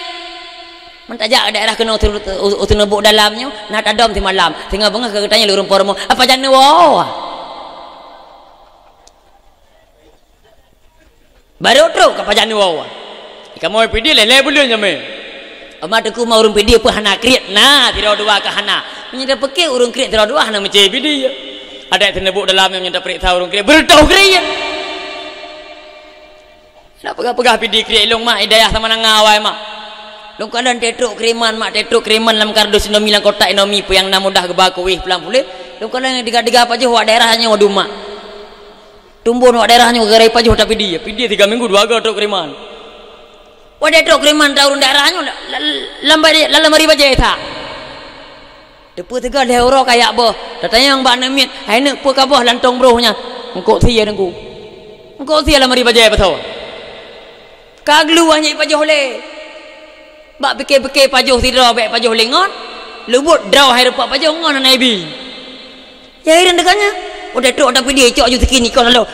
Meutajak daerah keunoe u Teuneubuek Dalam nyoe, na tadom simalam. Singoh beungoh ka geutanyoe lé ureuëng po rumoh, "Apa jan neuwoe?" Barô trok ka pajan nyoe. Kamoe Pidie lhèe-lhèe buleuen jamé. Oma teungku ma ureuëng Pidie peue hana kriet na, sidroe dua ka hana. Meunyoe tapeuke ureuëng kriet sidroe dua hana meucé Pidie. Adak Teuneubuek Dalam nyang tapeuriksa ureuëng kriet, beureutoh kriet. Nak peugah-peugah Pidie kriet lôn mak, i dayah Samananga awai mak. Lôn kalon tetrok kiriman mak, tetrok kiriman lam kardus Indomie, lam kotak Indomie peue nyang na mudah geuba kuéh pulang puléh. Lôn kalon diga-diga pajoh wak daerah nyoe dum mak. Tumbon wak daerah nyoe gara-gara pajoh ta Pidie. Pidie tiga minggu dua go trok kiriman. Watèe trok kiriman ta ureuëng daerah nyoe la-, la-, lam ba-, lam lamari bajèe that. Teupeu teuga lhèe uroe kayak boh. Tatanyong bak aneuk miet, "Hai neuk, peue ka boh lantong broh nyan?" "Eungkôt sie teungku." "Eungkôt sie lamari bajèe pasoe?" Ka glue hana jipajoh lé. Bak pike-pike pajoh sidroe bèk pajoh lé ngon. Leubuet droe hai rupak pajoh ngon hana ibi. Ya, hireuen teuka nyan. Udah trok tapi dia cok ju tiki ni kau lalu.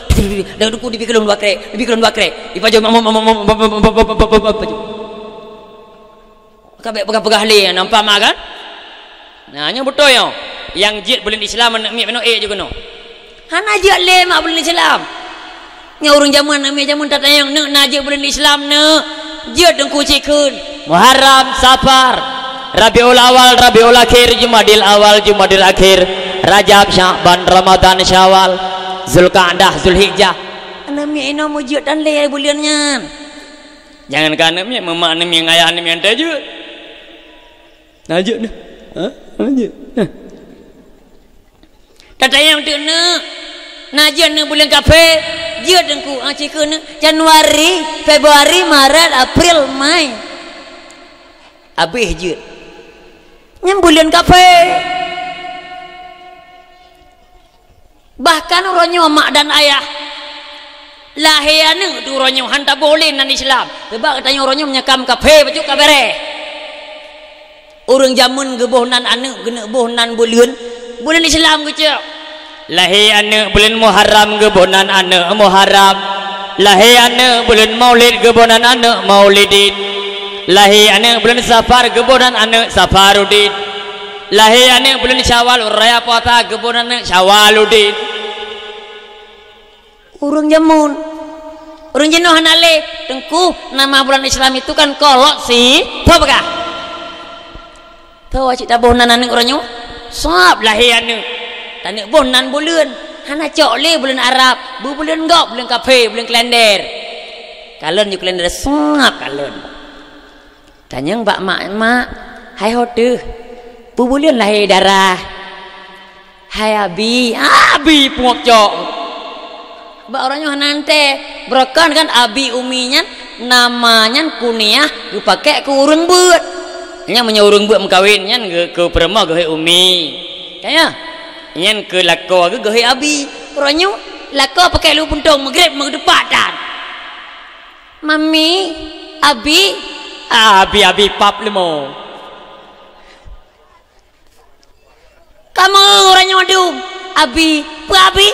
Dah duku dibi kelon dua krek, dibi kelon dua krek. Ipajoh mamam mamam mamam mamam mamam mamam mamam. Ka bèk peugah-peugah lé nampak mak kan? Nah, nyoe beutôi nyoe. Nyang jeuet buleuen Islam aneuk miet peunoh ék ju keunoe. Hana jeuet lé mak buleuen Islam. Nyoe ureuëng jameun, aneuk miet jameun tatanyong neuk na jeuet buleuen Islam neuk. Jeuet teungku cit kheun. Muharram, Safar, Rabiul Awal, Rabiul Akhir, Jumadil Awal, Jumadil Akhir, Rajab, Sya'ban, Ramadan, Syawal, Zulqa'dah, Zulhijjah. Aneuk miet inoe meujeuet tan lé buleuen nyan. Jangankan aneuk miet, meumak aneuk miet, ayah aneuk miet han tajeuet. Na jeuet neuh. Ha? Na jeuet. Nah. Tatanyong teuk neuk. Na jeuet neuk buleuen kafé. Jeuet teungku, ah, cit kheun neuk. Januari, Februari, Maret, April, Mei. Habéh jeuet. Nyan buleuen kafé. Bahkan uroe nyoe mak dan ayah lahé aneuk tu uroe nyoe han taboh lé nan Islam. Sabab geutanyoe uroe nyoe meunyo ka kafé bacut ka bèrèh. Ureuëng jameun geuboh nan aneuk geuneuk boh nan buleuen, buleuen Islam geucok. Lahé aneuk buleuen Muharram geuboh nan aneuk Muharram. Lahé aneuk buleuen Maulid geuboh nan aneuk Maulidin. Lahé aneuk buleuen Safar geuboh nan aneuk Safaruddin. Lahé aneuk buleuen Syawal, uroe raya puasa geuboh nan aneuk Syawaluddin. Ureuëng jameun. Ureuëng jinoe hana lé. Teungku, nama bulan Islam itu kan kolot si. Tho peugah. Tho cit taboh nan aneuk uroe nyoe. Sab lahé aneuk. Taneuk boh nan buleuen. Hana cok lé buleuen Arab. Beu buleuen gob, buleuen kafé, buleuen kalender. Kalon ju kalender sab kalon. Tanyong bak mak, "Mak, hai ho teuh? Peue buleuen lahé darah?" "Hai Abi." "Ah, Abi pungob cok." Bak uroe nyoe hana teuntèe. Beurokon kan Abi Umi nyan, nama nyan kuniah geupakèk keu ureuëng beuet. Nyan meunyoe ureuëng beuet meukawen nyan geu-, keu peurumoh geuhôi Umi. Ka nyan? Nyan keu lakoe geuh geuhôi Abi. Uroe nyoe lakoe pakèk luweue puntông meugreb meudepak tan. "Mami, Abi." "Ah, Abi, Abi pap leumo." Kamoe uroe nyoe dum, "Abi, peue Abi?"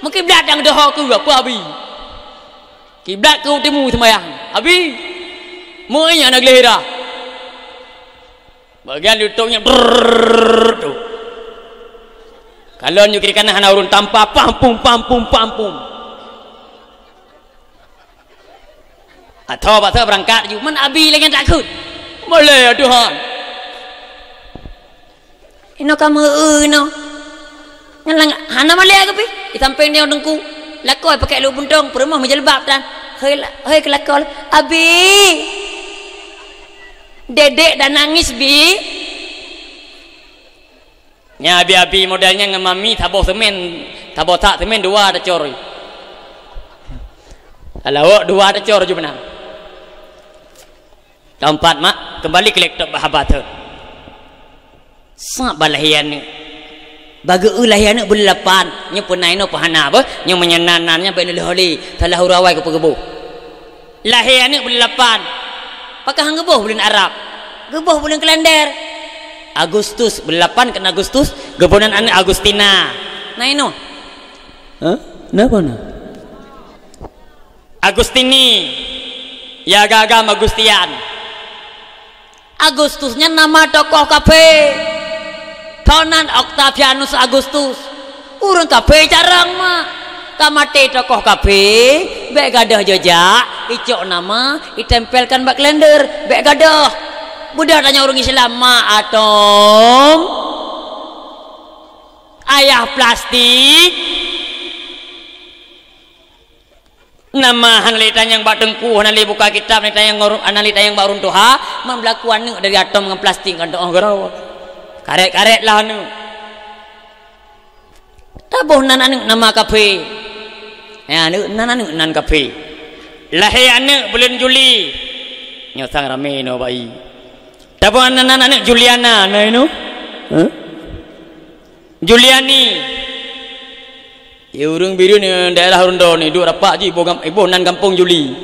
Meukiblat nyang deuh keu peue Abi? Kiblat keu timu seumayang. "Abi, meu ingat na gleh dah." Bagian YouTube nyan brrrr tu. Kalon ju kiri kanan hana ureuëng tampa pam pum pam pum pam pum. Atau paksa beurangkat ju, man Abi lagèe nyan takheun. Malèe ya Tuhan. Inoe ka meu-eu inoe. Nyan lang-, hana malèe keuh pih. Di sampéng nyoe teungku. Lakoe pakèk luweue puntông, peurumoh meujeulbab tan. Hei la-, hei keu lakoe, "Abi! Dedek dah nangis, Bi." Nyan abi-abi model nyan ngon mami saboh seumén, saboh sak seumén dua tacor. Alawok dua tacor ju meunan. Taumpat mak, keumbali keu laptop bah haba thon. Sab bah lahé aneuk. Bah geu-eu lahé aneuk buleuen lapan, nyoe peue na inoe peue hana beuh, nyoe meunyoe nan-nan nyan bèk lé-lé ho lé, salah uroe awai keu peugeuboh. Lahé aneuk buleuen lapan. Pakon han geuboh buleuen Arab? Geuboh buleuen kalender. Agustus, buleuen lapan keunan Agustus, geuboh nan aneuk Agustina. Na inoe? Hah? Napa na? Agustini. Ya agam-agam Agustian. Agustus nyan nama tokoh kafé. Tonan Octavianus Agustus. Ureuëng kafé carông mak. Ka maté tokoh kafé, bék gadôh jejak, icok nama, itempelkan bak kalender, bék gadôh. Beudôh tanyoe ureuëng Islam mak atôm. Ayah plastik. Nama hana lé tanyong bak teungku, hana lé buka kitab, hana lé tanyong, hana lé tanyong bak ureuëng tuha, man beulaku aneuëk dari atôm ngon plastik ngon doh garo. Karet-karet lah aneuëk. Taboh nan aneuëk nama kafé. Ya, aneuëk nan aneuëk nan kafé. Lahé aneuëk buleuen Juli. Nyoe sang ramé inoe bayi. Taboh nan aneuëk Juliana na inoe. Huh? Juliani. Ya, ureuëng Bireuen daerah Rondo ni, duek rapak jih iboh gam-, iboh nan gampông Juli.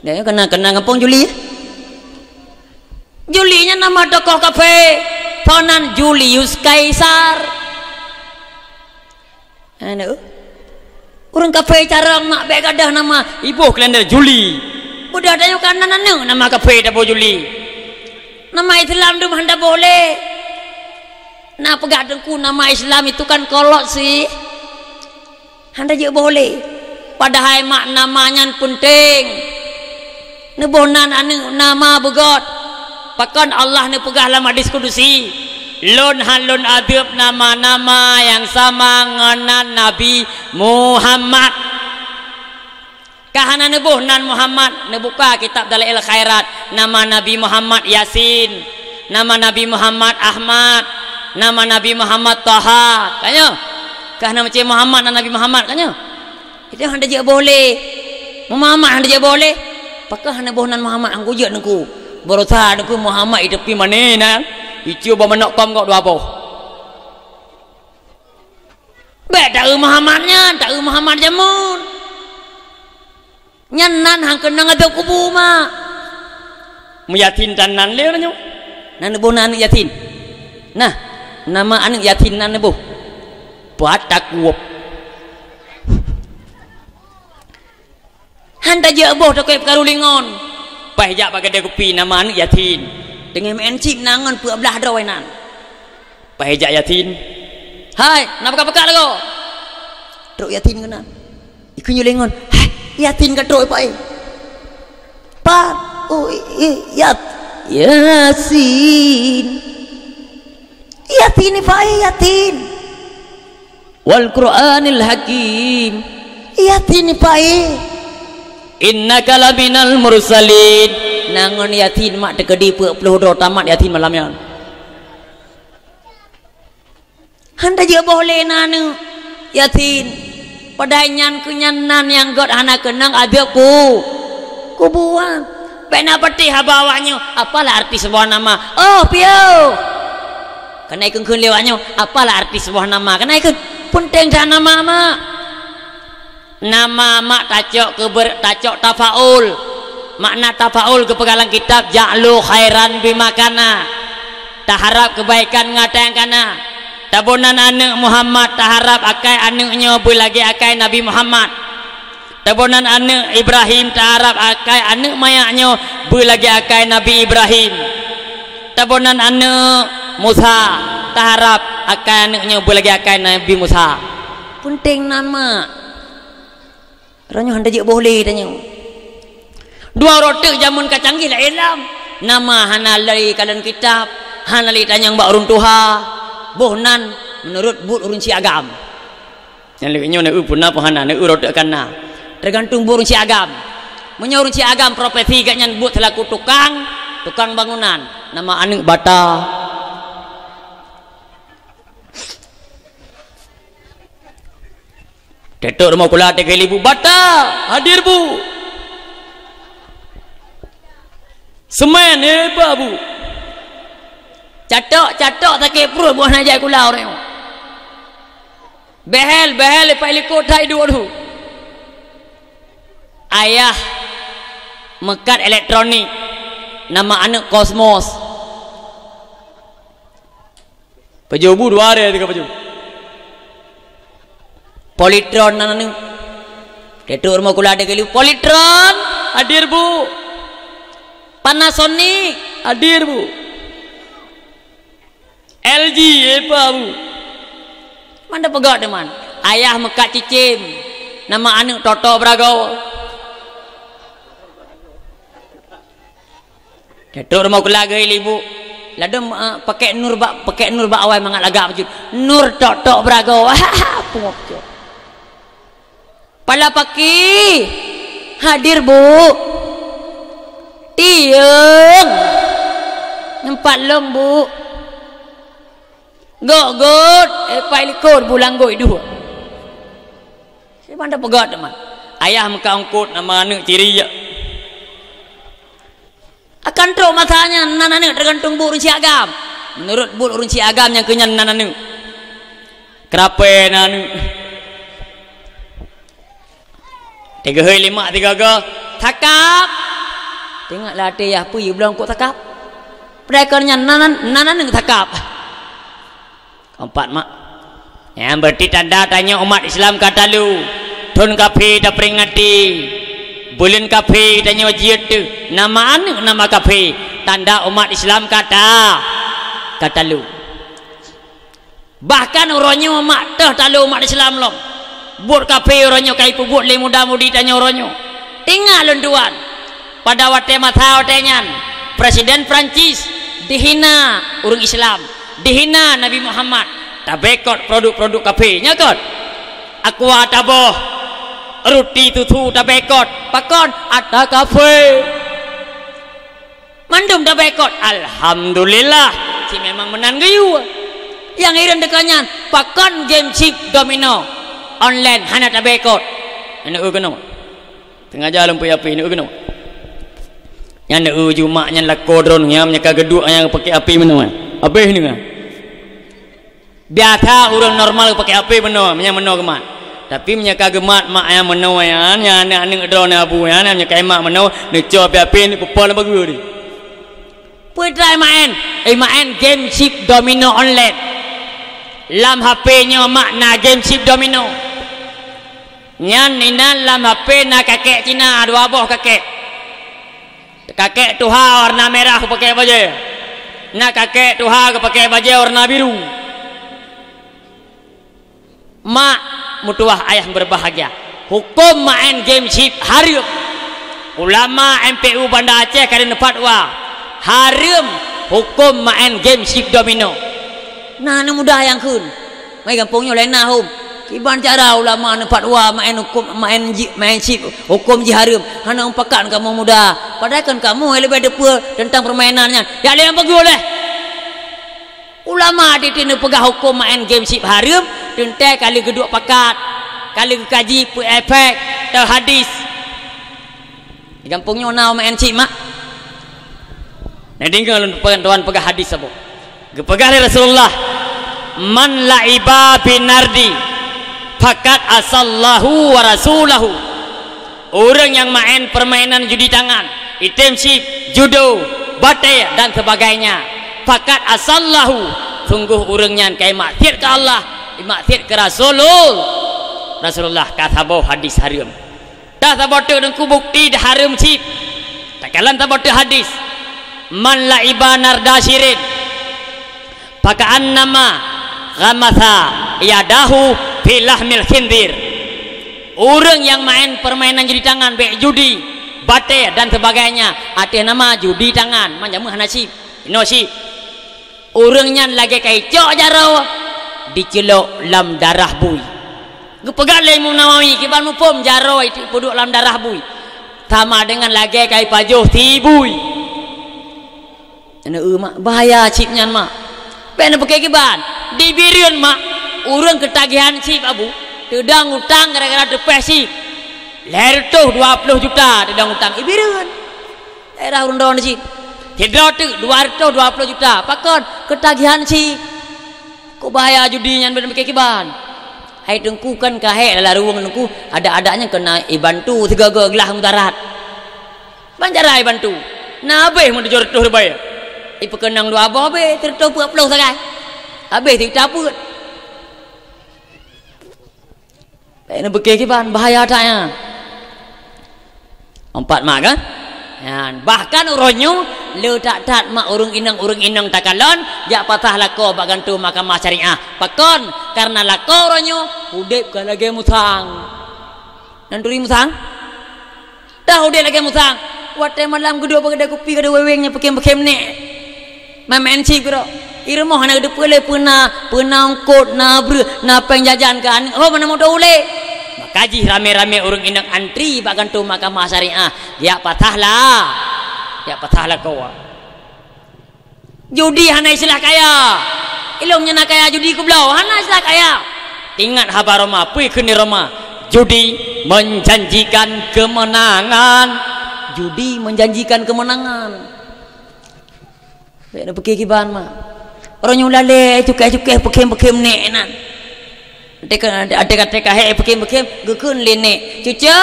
Dah kena, kena gampông Juli. Juli nyan nama tokoh kafé. Tonan Julius Kaisar. Anu. Ureuëng kafé carông mak bék gadôh nama, iboh kalender Juli. Beudôh tanyoe ka nan aneuëk nama kafé taboh Juli. Nama Islam dum hana boleh. Na peugah teungku nama Islam itu kan kolot sih. Hana jeuet boleh. Padahai mak nama nyan peunteng. Neuboh nan aneuëk nama beugöt. Pakon Allah neupeugah lam hadis kudusi, "Lôn han lôn adeueb nama-nama nyang sama ngon nan Nabi Muhammad." Ka hana neuboh nan Muhammad, neubuka kitab Dalail Khairat, nama Nabi Muhammad Yasin, nama Nabi Muhammad Ahmad, nama Nabi Muhammad Taha. Ka nyoe? Ka hana meucé Muhammad nan Nabi Muhammad, ka nyoe? Itu hana jeuet boleh. Muhammad hana jeuet boleh. Pakon hana boh nan Muhammad, han kujeuet teungku. Barosa teungku Muhammad iteupi mané nan. Icu bak manok kom gok dua boh. Bék taeu Muhammad nyan, taeu Muhammad jameun. Nyan nan han keunong adeueb kubu mak. Meuyasin tan nan lé nyoe. Nan neuboh nan aneuëk yasin. Nah, nama aneuëk yasin nan neuboh. Pat takueb. Han tajeuet boh tokét peukaru lingon. Paih jak bak keudè kupi nama aneuëk yasin. Teungoh meu'en cit na ngon peuet blaih droe nan. Paih jak yasin. Hai, na peugah-peugah lagoe. Trok yasin keunan. Ikeu nyoe lingon. Hai, yasin ka trok paih. Pa, oh, eh, yat. Yasin. Yasin ni paih yasin. Wal Qur'anil Hakim. Yasin ni paih. Innaka laminal mursalin. Na ngon yasin mak teukeudi peuet ploh droe tamat yasin malam nyan. Han tajeuet boh lé nan aneuëk yasin. Padahai nyan keuh nyan nan nyang gét hana keunong adeueb ku-, kubu. Bék na patéh haba awaknyoe, apalah arti seuboh nama? Oh, piôh. Keuneuk kheun lé awaknyoe, apalah arti seuboh nama? Keuneuk kheun, peunteng that nama mak. Nama mak tacok keu ber-, tacok tafaul. Makna tafaul geupeugah lam kitab, ja'lu khairan bima kana. Taharab keubaikan ngon nyang kana. Taboh nan aneuëk Muhammad, taharab akai aneuëk nyoe beulagée akai Nabi Muhammad. Taboh nan aneuëk Ibrahim, taharab akai aneuëk manyak nyoe beulagée akai Nabi Ibrahim. Taboh nan aneuëk Musa, taharab akai aneuëk nyoe beulagée akai Nabi Musa. Peunteng nama. Uroe nyoe han tajeuet boh lé tanyoe. Dua uroe teuk jameun ka canggih lagée lom. Nama hana lé kalon kitab, hana lé tanyong bak ureuëng tuha. Boh nan meunurot buet ureuëng si agam. Nyang lagée nyoe na eu peue na peue hana, na eu uroe teuk ka na. Teugantung buet ureuëng si agam. Meunyoe ureuëng si agam profesi gobnyan buet seulaku tukang, tukang bangunan, nama aneuëk bata. Teutôk rumoh kula teuka lé bu, bata, hadir bu. Semen, eh, bah bu. Catok, catok sakét pruet bu hana jai kula ureuëng. Behel, behel, ipak likot that iduek dum. Ayah meukat elektronik, nama aneuëk Kosmos. Pajoh bu dua hari teuka pajoh. Politron nan aneuëk. Teutôk rumoh kula ada kali politron. Hadir, Bu. Panasonic, hadir, Bu. L G, epa, Bu. Mantong peugah teuma. Ayah meukat cicém, nama aneuk Toto Brago. Datuk rumoh keulagai ibu. Ladom, eh, pakai nur bak, pakai nur bak awai mangat lagak bacut. Nur Toto Brago. Pungoh cok. Pala paki, hadir, Bu. Tieng. Nempat lom, Bu. Gok-got, eh, pai likot, Bu, langgoi dua. Siapa anda peugah teuma? Ayah meukat ungkot, nama aneuk ciri ya. Akan trok masa nyan, nan aneuk teugantung buet ureueng si agam. Meunurot buet ureueng si agam nyang keu nyan nan aneuk. Keurape nan aneuk? Teugeuhôi lé mak sigoe-goe, "Sakab!" Teuingat lam até yah, "Peue yue bloe ungkot sakab?" Padahai kon nyan nan, nan, nan aneuk sakab. Keumpat, mak. Nyan berarti tanda tanyoe umat Islam ka talu. Thon kafé taperingati. Buleuen kafé tanyoe jeuet teuh. Nama aneuk nama kafé. Tanda umat Islam ka ta-, ka talu. Bahkan uroe nyoe mak teuh talu umat Islam lom. Buet kafé uroe nyoe ka ipeubuet lé muda-mudi tanyoe uroe nyoe. Ingat lôn tuan, pada watée masa watée nyan, Presiden Prancis dihina ureuëng Islam, dihina Nabi Muhammad, taboikot produk-produk kafé, nyo kon? Aqua taboh, ruti susu taboikot, pakon? Atra kafé. Mandum taboikot. Alhamdulillah, cit memang meunan geuyue. Nyang hireuen teuka nyan, pakon game chip domino online hana taboikot? Nyan eu keunoe. Teungaja lom pih api neu keunoe. Nyan neu Jumat nyan lakoe droe nyan, meunyo ka geuduek nyan pakai api meunoe. Abéh nyan. Biasa ureuëng normal pakai api meunoe, meunyo meunoe geumat. Tapi meunyo ka geumat mak nyan meunoe nyan, nyan aneuk-aneuk droe nyan abu nyan, meunyo ka imat meunoe, neucok api-api neupeupon lam bagoe di. Peue treuk imaén? Imaén game chip domino online. Lam H P nyoe mak na game chip domino. Nyan inan lam H P na kakek Cina, dua boh kakek. Kakek tuha warna merah geupakai bajée. Na kakek tuha geupakai bajée warna biru. Mak meutuwah ayah berbahagia. Huköm maén game chip hareuem. Ulama M P U Banda Aceh ka neufatwa, hareuem huköm maén game chip domino. Na aneuk muda nyang kheun, "Mai gampông nyoe laén na hom. Kiban cara ulama neufatwa maén huköm, maén ji-, maén chip huköm jih hareuem, hana mupakat kamoe muda. Padahai kan kamoe leubeh teupeue teuntang peurmainan nyan." Jak lé nyang peugah lé. Ulama teuntée neupeugah huköm maén game chip hareuem, teuntée ka lheueh geuduek pakat, ka lheueh geukaji peue efek teuh hadis. Di gampông nyoe na maén chip mak. Neudeungoe lôn peugah, tuan peugah hadis saboh. Geupeugah lé Rasulullah, "Man la'iba binardi, faqad asallahu wa rasulahu." Ureuëng nyang maén peurmainan judi tangan, item chip, judo, batée, dan sebagainya, faqad asallahu, sungguh ureuëng nyan ka imaksiat keu Allah, imaksiat keu Rasulul-, Rasulullah. Ka saboh hadis hareuem. Dah saboh teuk Teungku bukti dah hareuem chip. Takalon saboh teuk hadis, "Man la'iba narda syirin, faka'annama ghamasa yadahu fi lahmil khinzir." Ureuëng nyang maén peurmainan judi tangan, bék judi, batée dan sebagainya, ateueh nama judi tangan, man jameun hana chip, inoe chip. Ureuëng nyan lagée ka icok jaroe, jiceulok lam darah bui. Geupeugah lé Imam Nawawi, kiban muphom jaroe ipeuduek lam darah bui, sama deungon lagée ka ipajoh si bui. Neu mak, bahaya chip nyan mak. Bék neupiké kiban. Di Bireuen mak, ureuëng keutagihan chip abu, teudong utang gara-gara teupeh chip. Lhée reutôh dua ploh juta teudong utang i Bireuen. Daerah ureuëng droe chip. Sidroe teuk dua reutôh dua ploh juta. Pakon? Keutagihan chip. Kok bahaya judi nyan, bék neupiké kiban. Hai Teungku, kan ka hék lam ruweueng Teungku, adak-adak nyan keuneuk ibantu sigoe-goe glah mudarat. Ban cara ibantu. Na abéh meutujoh reutôh ribèe. Ipeukeunong dua boh abéh, sireutôh peuet ploh sagai. Abéh sijuta peuet. Bék neupiké kiban, bahaya that nyan. Empat mak kan? Nyan. Bahkan uroe nyoe le that-that mak ureuëng inong-ureuëng inong takalon jak pasoh lakoe bak gantoe mahkamah syariah. Pakon? Karena lakoe uroe nyoe udeb ka lagée musang. Nan turi musang? Dah udeb lagée musang. Watée malam geuduek bak keudée kupi, keudée weweng nyang peukhém-peukhém nek. Main-main chip keudroe. I rumoh hana geuteupeue lé peue na, peue na eungkot, na breueh, na péng jajan keu aneuk. Ho, mana mudo ulée. Maka jih ramé-ramé ureuëng inong antri bak gantoe mahkamah syariah. Jak pasoh la. Jak pasoh lakoe. Judi hana istilah kaya. Ilong nyang na kaya judi keubloe, hana istilah kaya. Ingat haba Roma, peue kheun di Roma. Judi menjanjikan kemenangan. Judi menjanjikan kemenangan. Bèk neupeuké kiban, mak. Uroe nyoe lalée cukai-cukai peukhém-peukhém nek nan. Teka, teka, teka, hé, peukhém-peukhém, geukheun lé nek. Cuco,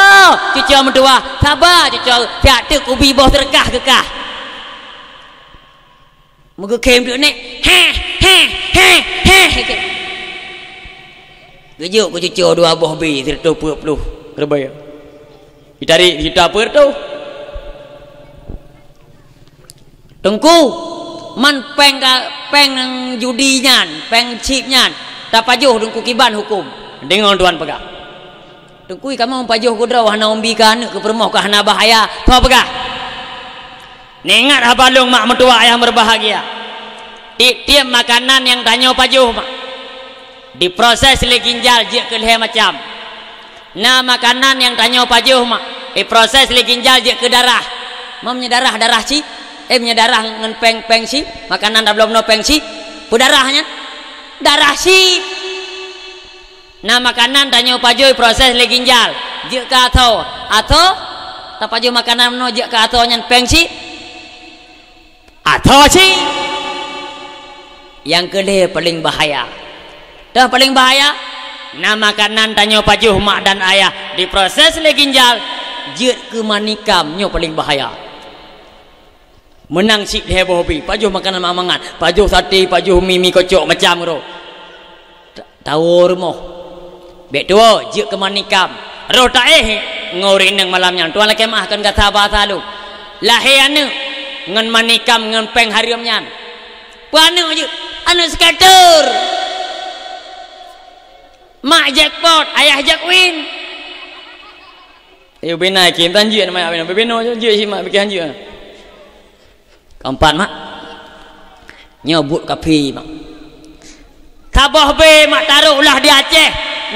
cuco meutuwah, saba, cuco, siat teuk ubi boh seureukah geukah. Meugeukhém teuk nek. Hé, hé, hé, hé, hé. Geujok keu cuco dua boh bi, sireutoh peuet ploh ribèe. Jitarék juta peuet reutôh. Teungku, man péng ka, péng judi nyan, péng chip nyan, tapajoh Teungku kiban huköm. Deungoe tuan peugah. Teungku, kamoe pajoh keudroe hana umbi keu aneuk, keu peurumoh ka hana bahaya. Soe peugah? Neuingat haba lôn mak meutuwah ayah meubahgia. Tiep-tiep makanan nyang tanyoe pajoh mak, diproses lé ginjal jeuet keu lhèe macam. Na makanan nyang tanyoe pajoh mak, diproses lé ginjal jeuet keu darah. Meunyoe darah, darah chip, eh, meunyoe darah ngon péng, péng chip, makanan tabloe bunoe péng chip, peue darah nyan? Darah chip. Na makanan tanyoe pajoh proses lé ginjal, jeuet keu atho. Atho, tapajoh makanan bunoe jeuet keu atho nyan péng chip. Atho chip. Nyang keulhèe paleng bahaya. Toh paleng bahaya? Na makanan tanyoe pajoh mak dan ayah diproses lé ginjal, jeuet keu manikam, nyoe paleng bahaya. Meunang cit lhèe boh bi, pajoh makanan mangat-mangat, pajoh saté, pajoh mi, mi kocok macam roh. Ta-, tawoe rumoh. Bèk tuwoe, jeuet keu manikam. Roh taéh ngon ureueng inong malam nyan. Tuan lakèe meu'ah kon gata basa lôn. Lahé aneuk ngon manikam ngon péng hareuem nyan. Peue aneuk jeuet? Aneuk skater. Mak jackpot, ayah jack win. Ayo bina ikim tan jeuet nama bina. Bebeno jeuet si mak bikin jeuet. Keempat mak. Nyoe buet kaphé mak. Saboh B mak taruh lah di Aceh.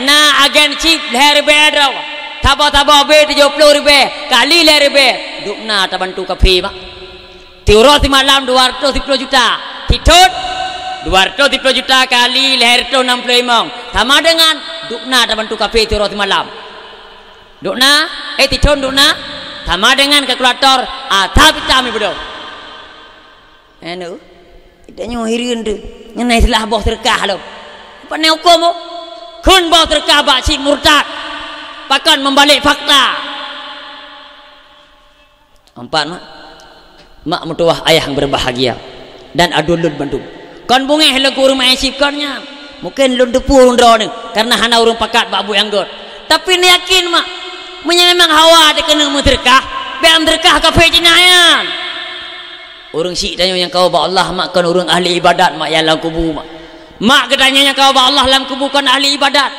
Na agen chip lhèe ribèe droe. Saboh-saboh B tujoh ploh ribèe kali lhèe ribèe. Dubna tabantu kaphé mak. Tiuroe simalam dua ratus siploh juta. Sithon dua ratus siploh juta kali lhèe reutôh nam ploh limong. Sama dengan dubna tabantu kaphé tiuroe simalam. Dubna, eh, sithon dubna, sama dengan kalkulator, ah, tapi tam ibeudôh. Eh, nu, kita nyoe hireuen tu. Ngenai silah boh seureukah lom. Apa ni hukum tu? Kheun boh seureukah bak cit murtad. Pakon membalek fakta. Empat, mak. Mak meutuwah ayah nyang berbahagia. Dan aduen lôn bandum. Kon beungéh lôn keu ureueng maén chip kon nyan. Mungken lôn teupeu ureueng droeneuh, kareuna hana ureueng pakat bak buet nyang göt. Tapi neuyakin, mak, meunyoe memang hawa teuh keuneuk meuseudeukah, bèk meuseudeukah kafé Cina nyan. Ureueng chik tanyoe nyang kawoe bak Allah, mak, kon ureueng ahli ibadat, mak, nyang lam kubu, mak. Mak geutanyoe nyang kawoe bak Allah lam kubu kon ahli ibadat.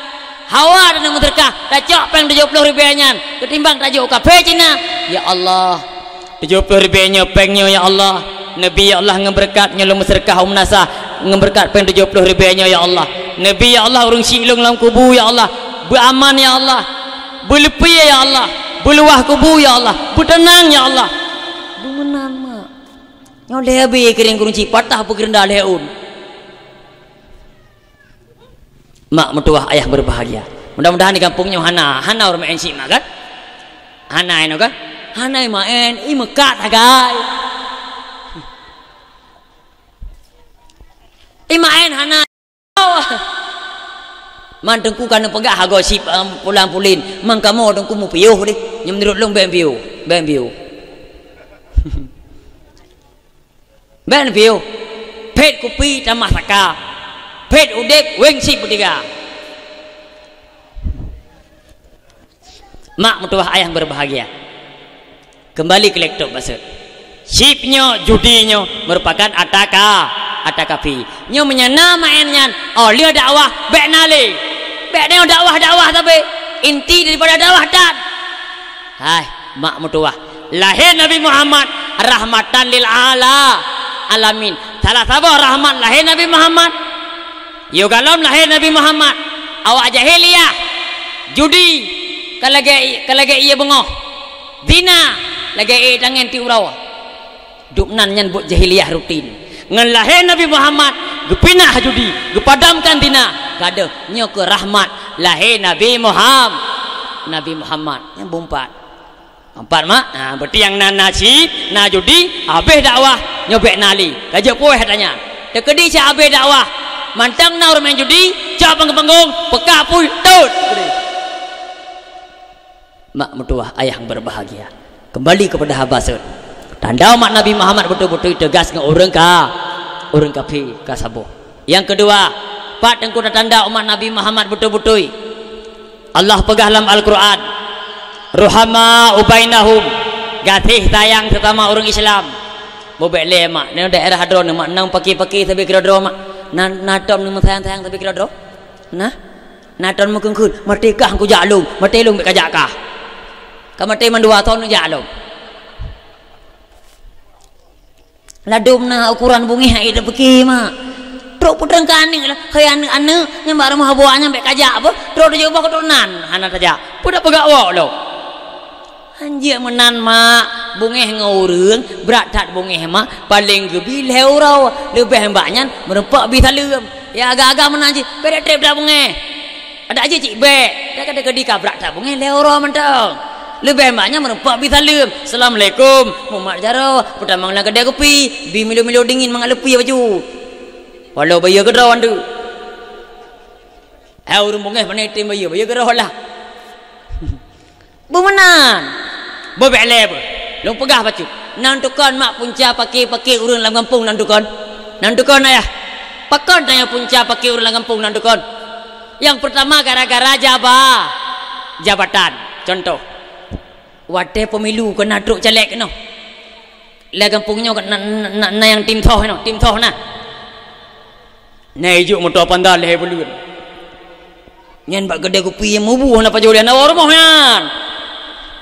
Hawa taneuk meuseudeukah, tacok péng tujoh ploh ribèe nyan, keutimbang tajok u kafé Cina. Ya Allah, tujoh ploh ribèe nyoe péng nyoe, ya Allah. Neubi, ya Allah, ngon beureukat nyoe lôn meuseudeukah u meunasah, ngon beureukat péng tujoh ploh ribèe nyoe, ya Allah. Neubi, ya Allah, ureueng chik lôn lam kubu, ya Allah. Beuaman, ya Allah. Beuleupie, ya Allah. Beuluwah kubu, ya Allah. Beuteunang, ya Allah. Beumeunan, mak. Nyoe lhèe bèe keureung ureueng chik patah peukeureunda lhèe ôn. Mak meutuwah ayah berbahagia. Mudah-mudahan di kampung nyoe hana, hana ureueng maén chip mak kan? Hana inoe kan? Hana imaén, imeukat sagai. Imaén hana. Man teungku ka neupeugah hagoe chip, em, pulan pulin. Man kamoe teungku meupiôh deh. Nyoe meunurot lôn bèk piôh, bèk piôh. Bèk neupiôh. Phét kupi tamah saka. Phét udép weng chip beutiga. Mak meutuwah ayah nyang berbahagia. Keumbali keu laptop bacut. Chip nyoe, judi nyoe meurupakan ata ka-, ata kaphé. Nyoe meunyoe na maén nyan, oh, lheueh dakwah, bèk na lé. Bèk na dakwah-dakwah sabe. Inti daripada dakwah tan. Hai, mak meutuwah. Lahé Nabi Muhammad rahmatan lil ala-, alamin. Salah saboh rahmat lahé Nabi Muhammad. Yôh gohlom lahé Nabi Muhammad, awak jahiliyah, judi, ka lagèe, ka lagèe ie beungoh, zina, lagèe ie tangén tiep uroe. Dum nan nyan buet jahiliyah rutin. Ngon lahé Nabi Muhammad, geupinah judi, geupadamkan zina, gadôh. Nyoe keuh rahmat lahé Nabi Muham-, Nabi Muhammad. Nyan bumpat. Empat mak, ha, berarti nyang na, na chip, na judi, habéh dakwah, nyoe bèk na lé. Ka jeuet puih ata nyan. Teukeudi cit habéh dakwah, mantong na ureueng maén judi, cok panggong-panggong, peugah pui, tot. Mak meutuwah, ayah yang berbahagia. Kembali kepada haba sot. Tanda umat Nabi Muhammad beutôi-beutôi teugas ngon ureueng ka-, ureueng kaphé ka saboh. Nyang keudua, pat teungku tatanda umat Nabi Muhammad beutôi-beutôi? Allah peugah lam Al-Quran, "Ruhama ubainahum," gaséh sayang sesama ureueng Islam. Bubek lé mak, nyoe daerah droeneuh mak, nang paki-paki sabe keudroe-droe mak. Na, na tom neumeusayang-sayang sabe keudroe-droe? Nah, na tom meukheun-kheun, "Maté kah kujak lôn, maté lôn bèk kajak kah." Ka maté mandua thon neujak lôn. Ladôm na ukuran bungéh hana tapike mak. Trok peutrang keu aneuk lah, hai aneuk-aneuk nyang bak rumoh buah nyan bèk kajak beuh, trok teujoh boh keuturonan hana tajak. Peue dak peugah awak lom? Hanjeuet meunan mak, bungéh ngon ureueng brat that bungéh mak, paleng geubi lhèe uroe, leubeh bak nyan meureumpok bi saleuem. Ya agam-agam meunan jih, bèk trép that bungéh. Adak jih cit bèk, dak ka teukeudi ka brat that bungéh lhèe uroe mantong. Leubeh mak nyan meureumpok bi saleuem, "Assalamualaikum, mumat jaroe, peutamong lam keudè kupi, bi milo-milo dingin mangat leupie bacut." Walau bayeue keudroe andeuk. Hai ureueng bungéh pane tem bayeue, bayeue keudroe lah. Beumeunan. Bubek lé beuh. Lôn peugah bacut. Nan tukon mak punca paki-paki ureueng lam gampông nan tukon. Nan tukon ayah. Pakon tanyoe punca paki ureueng lam gampông nan tukon? Nyang peurtama gara-gara jaba-, jabatan. Contoh. Watèe pemilu keunan trok caleg keunoe. Lam gampông nyoe na, na, na, na nyang tim thoh nyoe, tim thoh na. Na ijok moto Panda lhèe buleuen. Nyan bak keudè kupi nyang mubu hana pajoh lé hana woe rumoh nyan.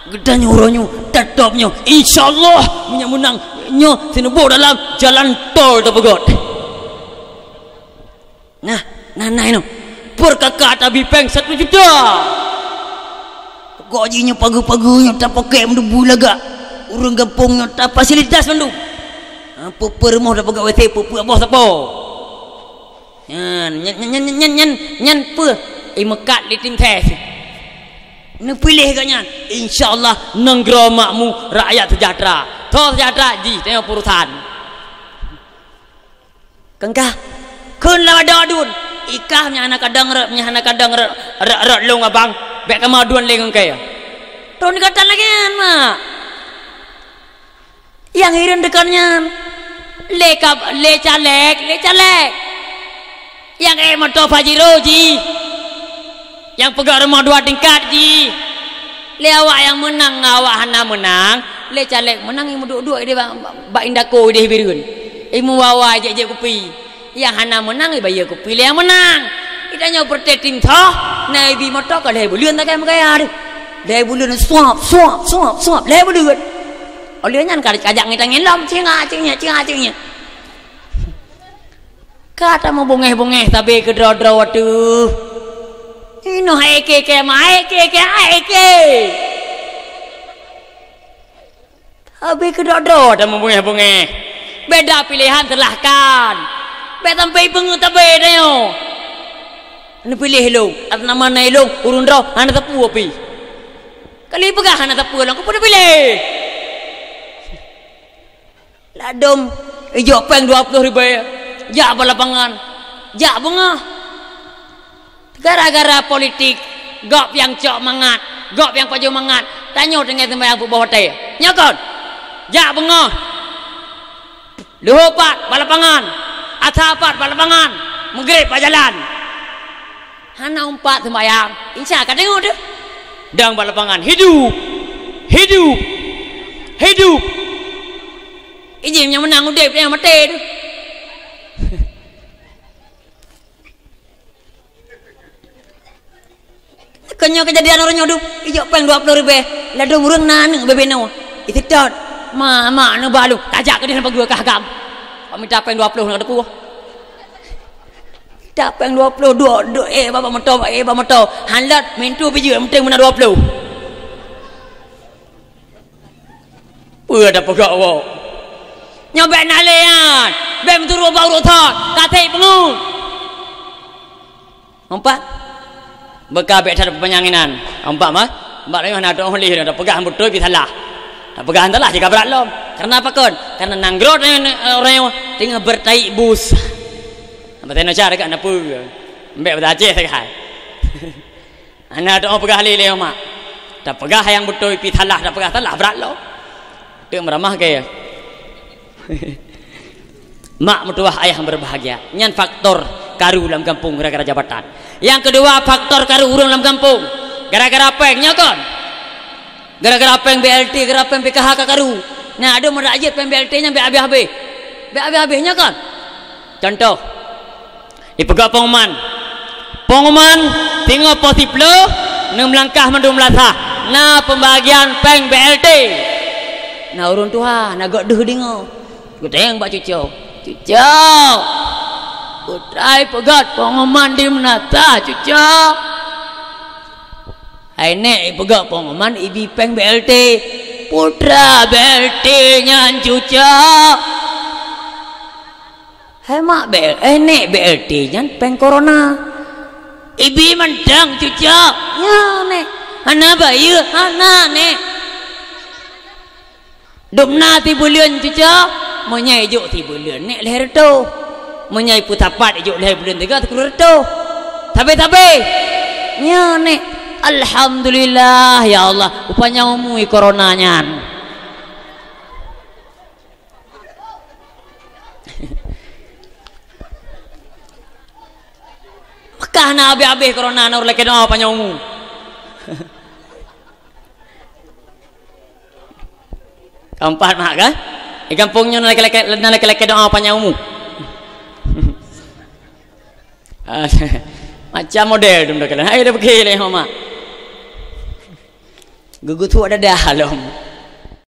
Geutanyoe uroe nyoe, tatap nyoe, insya Allah meunyoe meunang nyoe sineuboh dalam jalan tol tapeugöt. Nah, nah, nah inoe. Peurkaka tabi péng satu juta. Pokok jih nyoe pageue-pageue nyoe tapakèk meudubui lagak. Ureueng gampông nyoe ta fasilitas mandum. Ha, peue-peue rumoh tapeugöt W C, peue-peue boh sapo. Nyan, nyan, nyan peue? Imeukat di tim ses. Neupiléh geuh nyan. Insya Allah, nanggroe makmu, rakyat sejahtera. Tho sejahtera jih, tanyoe peurusan. Keungkah. Kheun lam adoe aduen. Ikah nyang hana kadang rot, nyang hana kadang rot, rot, rot lôn abang. Bèk kamoe aduen lé ngon kèe. Tron gata lagèe nyan, mak. Nyang hireuen deukon nyan, lé ka, lé caleg, lé caleg. Nyang ék moto Pajero jih. Nyang peugöt rumoh dua tingkat jih. Lé awak nyang meunang ngon awak hana meunang, lé caleg meunang nyang meuduek-duek di ba-, bak indako di Bireuen. Imu wawa jép-jép kupi. Nyang hana meunang, ibayeue kupi lé nyang meunang. Itanyoe peureté tim thoh, na ibi moto ka lhèe buleuen takai meugaya deh. Lhèe buleuen suap, suap, suap, suap, lhèe buleuen. Óh lheueh nyan ka, kajak ngieng tangieng lom, cinga, cinga, cinga, cinga. Ka tameubungéh-bungéh sabe keudroe-droe teuh. Inoe hai ké-ké ma, hai ké-ké, hai ké. Habéh keudroe-droe tameubungéh-bungéh. Beda pilihan, silahkan. Bèk sampai beungeuh tabé tanyoe. Neupiléh lôn, atas nama na ilôn, ureueng droe hana sapeue pih. Kali peugah hana sapeue lôn, keupeue neupiléh? Ladôm ijok péng dua ploh ribèe, jak bak lapangan, jak beungoh. Gara-gara politik, gob nyang cok mangat, gob nyang pajoh mangat, tanyoe teungoh seumbahyang peuboh watèe. Nyo kon? Jak beungoh. Luhô pat bak lapangan, asa pat bak lapangan, meugreb bak jalan. Hana umpat seumbahyang, insya ka deungoe teuh. Dang bak lapangan, hidup! Hidup! Hidup. Ijih nyang meunang udeb, nyang maté tu. Keu nyoe keujadian uroe nyoe dum, ijok péng dua ploh ribèe, ladôm ureueng na aneuk bubena. Iseutôt, "Ma, mak, neuba lôn, tajak keudeh lam pageue kah agam. Ka mita péng dua ploh na teupeue." Mita péng dua ploh, duek, duek, eh, bak moto, eh, bak moto. Han lôt, mintu bijeu, penting meunan dua ploh. Peue tapeugah awak? Nyoe bèk na lé nyan. Bèk meuturoe bak uroe thon. Ka trép peungeut. Nampak? Beuka bèk that peupanyang inan. Nampak, mah? Bak nyoe na teuh lé, tapeugah beutôi pih salah. Tapeugah salah jika brat lom. Karena apa kon? Karena nanggroe nyan, eh, orang yang tengah bertaik bus. Bahasa Indonesia dekat na peue? Bèk bahasa Aceh dekat. Hana teupeugah lé lé mak. Tapeugah nyang beutôi pih salah, tapeugah salah brat lom. Teuk meuramah keu. Mak meutuwah ayah yang berbahagia. Nyan faktor karu lam gampông gara-gara jabatan. Nyang keudua, faktor karu ureueng lam gampông gara-gara péng, nyo kon? Gara-gara péng B L T, gara-gara péng P K H ka karu. Nah, adoe meudak jeuet péng B L T nyan bèk habéh-habéh. Bèk habéh-habéh, nyo kon? Contoh, ipeugah pengumuman. Pengumuman, singoh poh siplôh, neumeulangkah mandum lasah. Na pembagian péng B L T. Na ureueng tuha, na gok deuh deungoe. Geutanyong bak cuco. "Cuco, peue treuk ipeugah pengumuman di meunasah, cuco?" "Hai nèk, ipeugah pengumuman ibi péng B L T." "Peue treuk B L T nyan, cuco?" "Hai mak, B L, eh, nèk, B L T nyan péng corona." "Ibi mantong, cuco?" "Nyo, nèk." "Hana bayeue?" "Hana, nèk." "Dum na sibuleuen, cuco?" "Meunyoe ijok sibuleuen, nèk, lhèe reutôh. Meunyoe ipeusapat ijok lhèe buleuen teuga, sikureueng reutôh. Sabé-sabé." "Nyo, nèk." "Alhamdulillah, ya Allah, upanya umu i corona nyan." Mekah na habéh-habéh corona, na ureueng lakèe doa panyang umu. Keempat mak kan? Di gampông nyoe na lakèe-lakèe, na lakèe-lakèe doa panyang umu. Macam model tu dah kalian. Hai dah pergi leh mak. Geugeutuek dadah lom.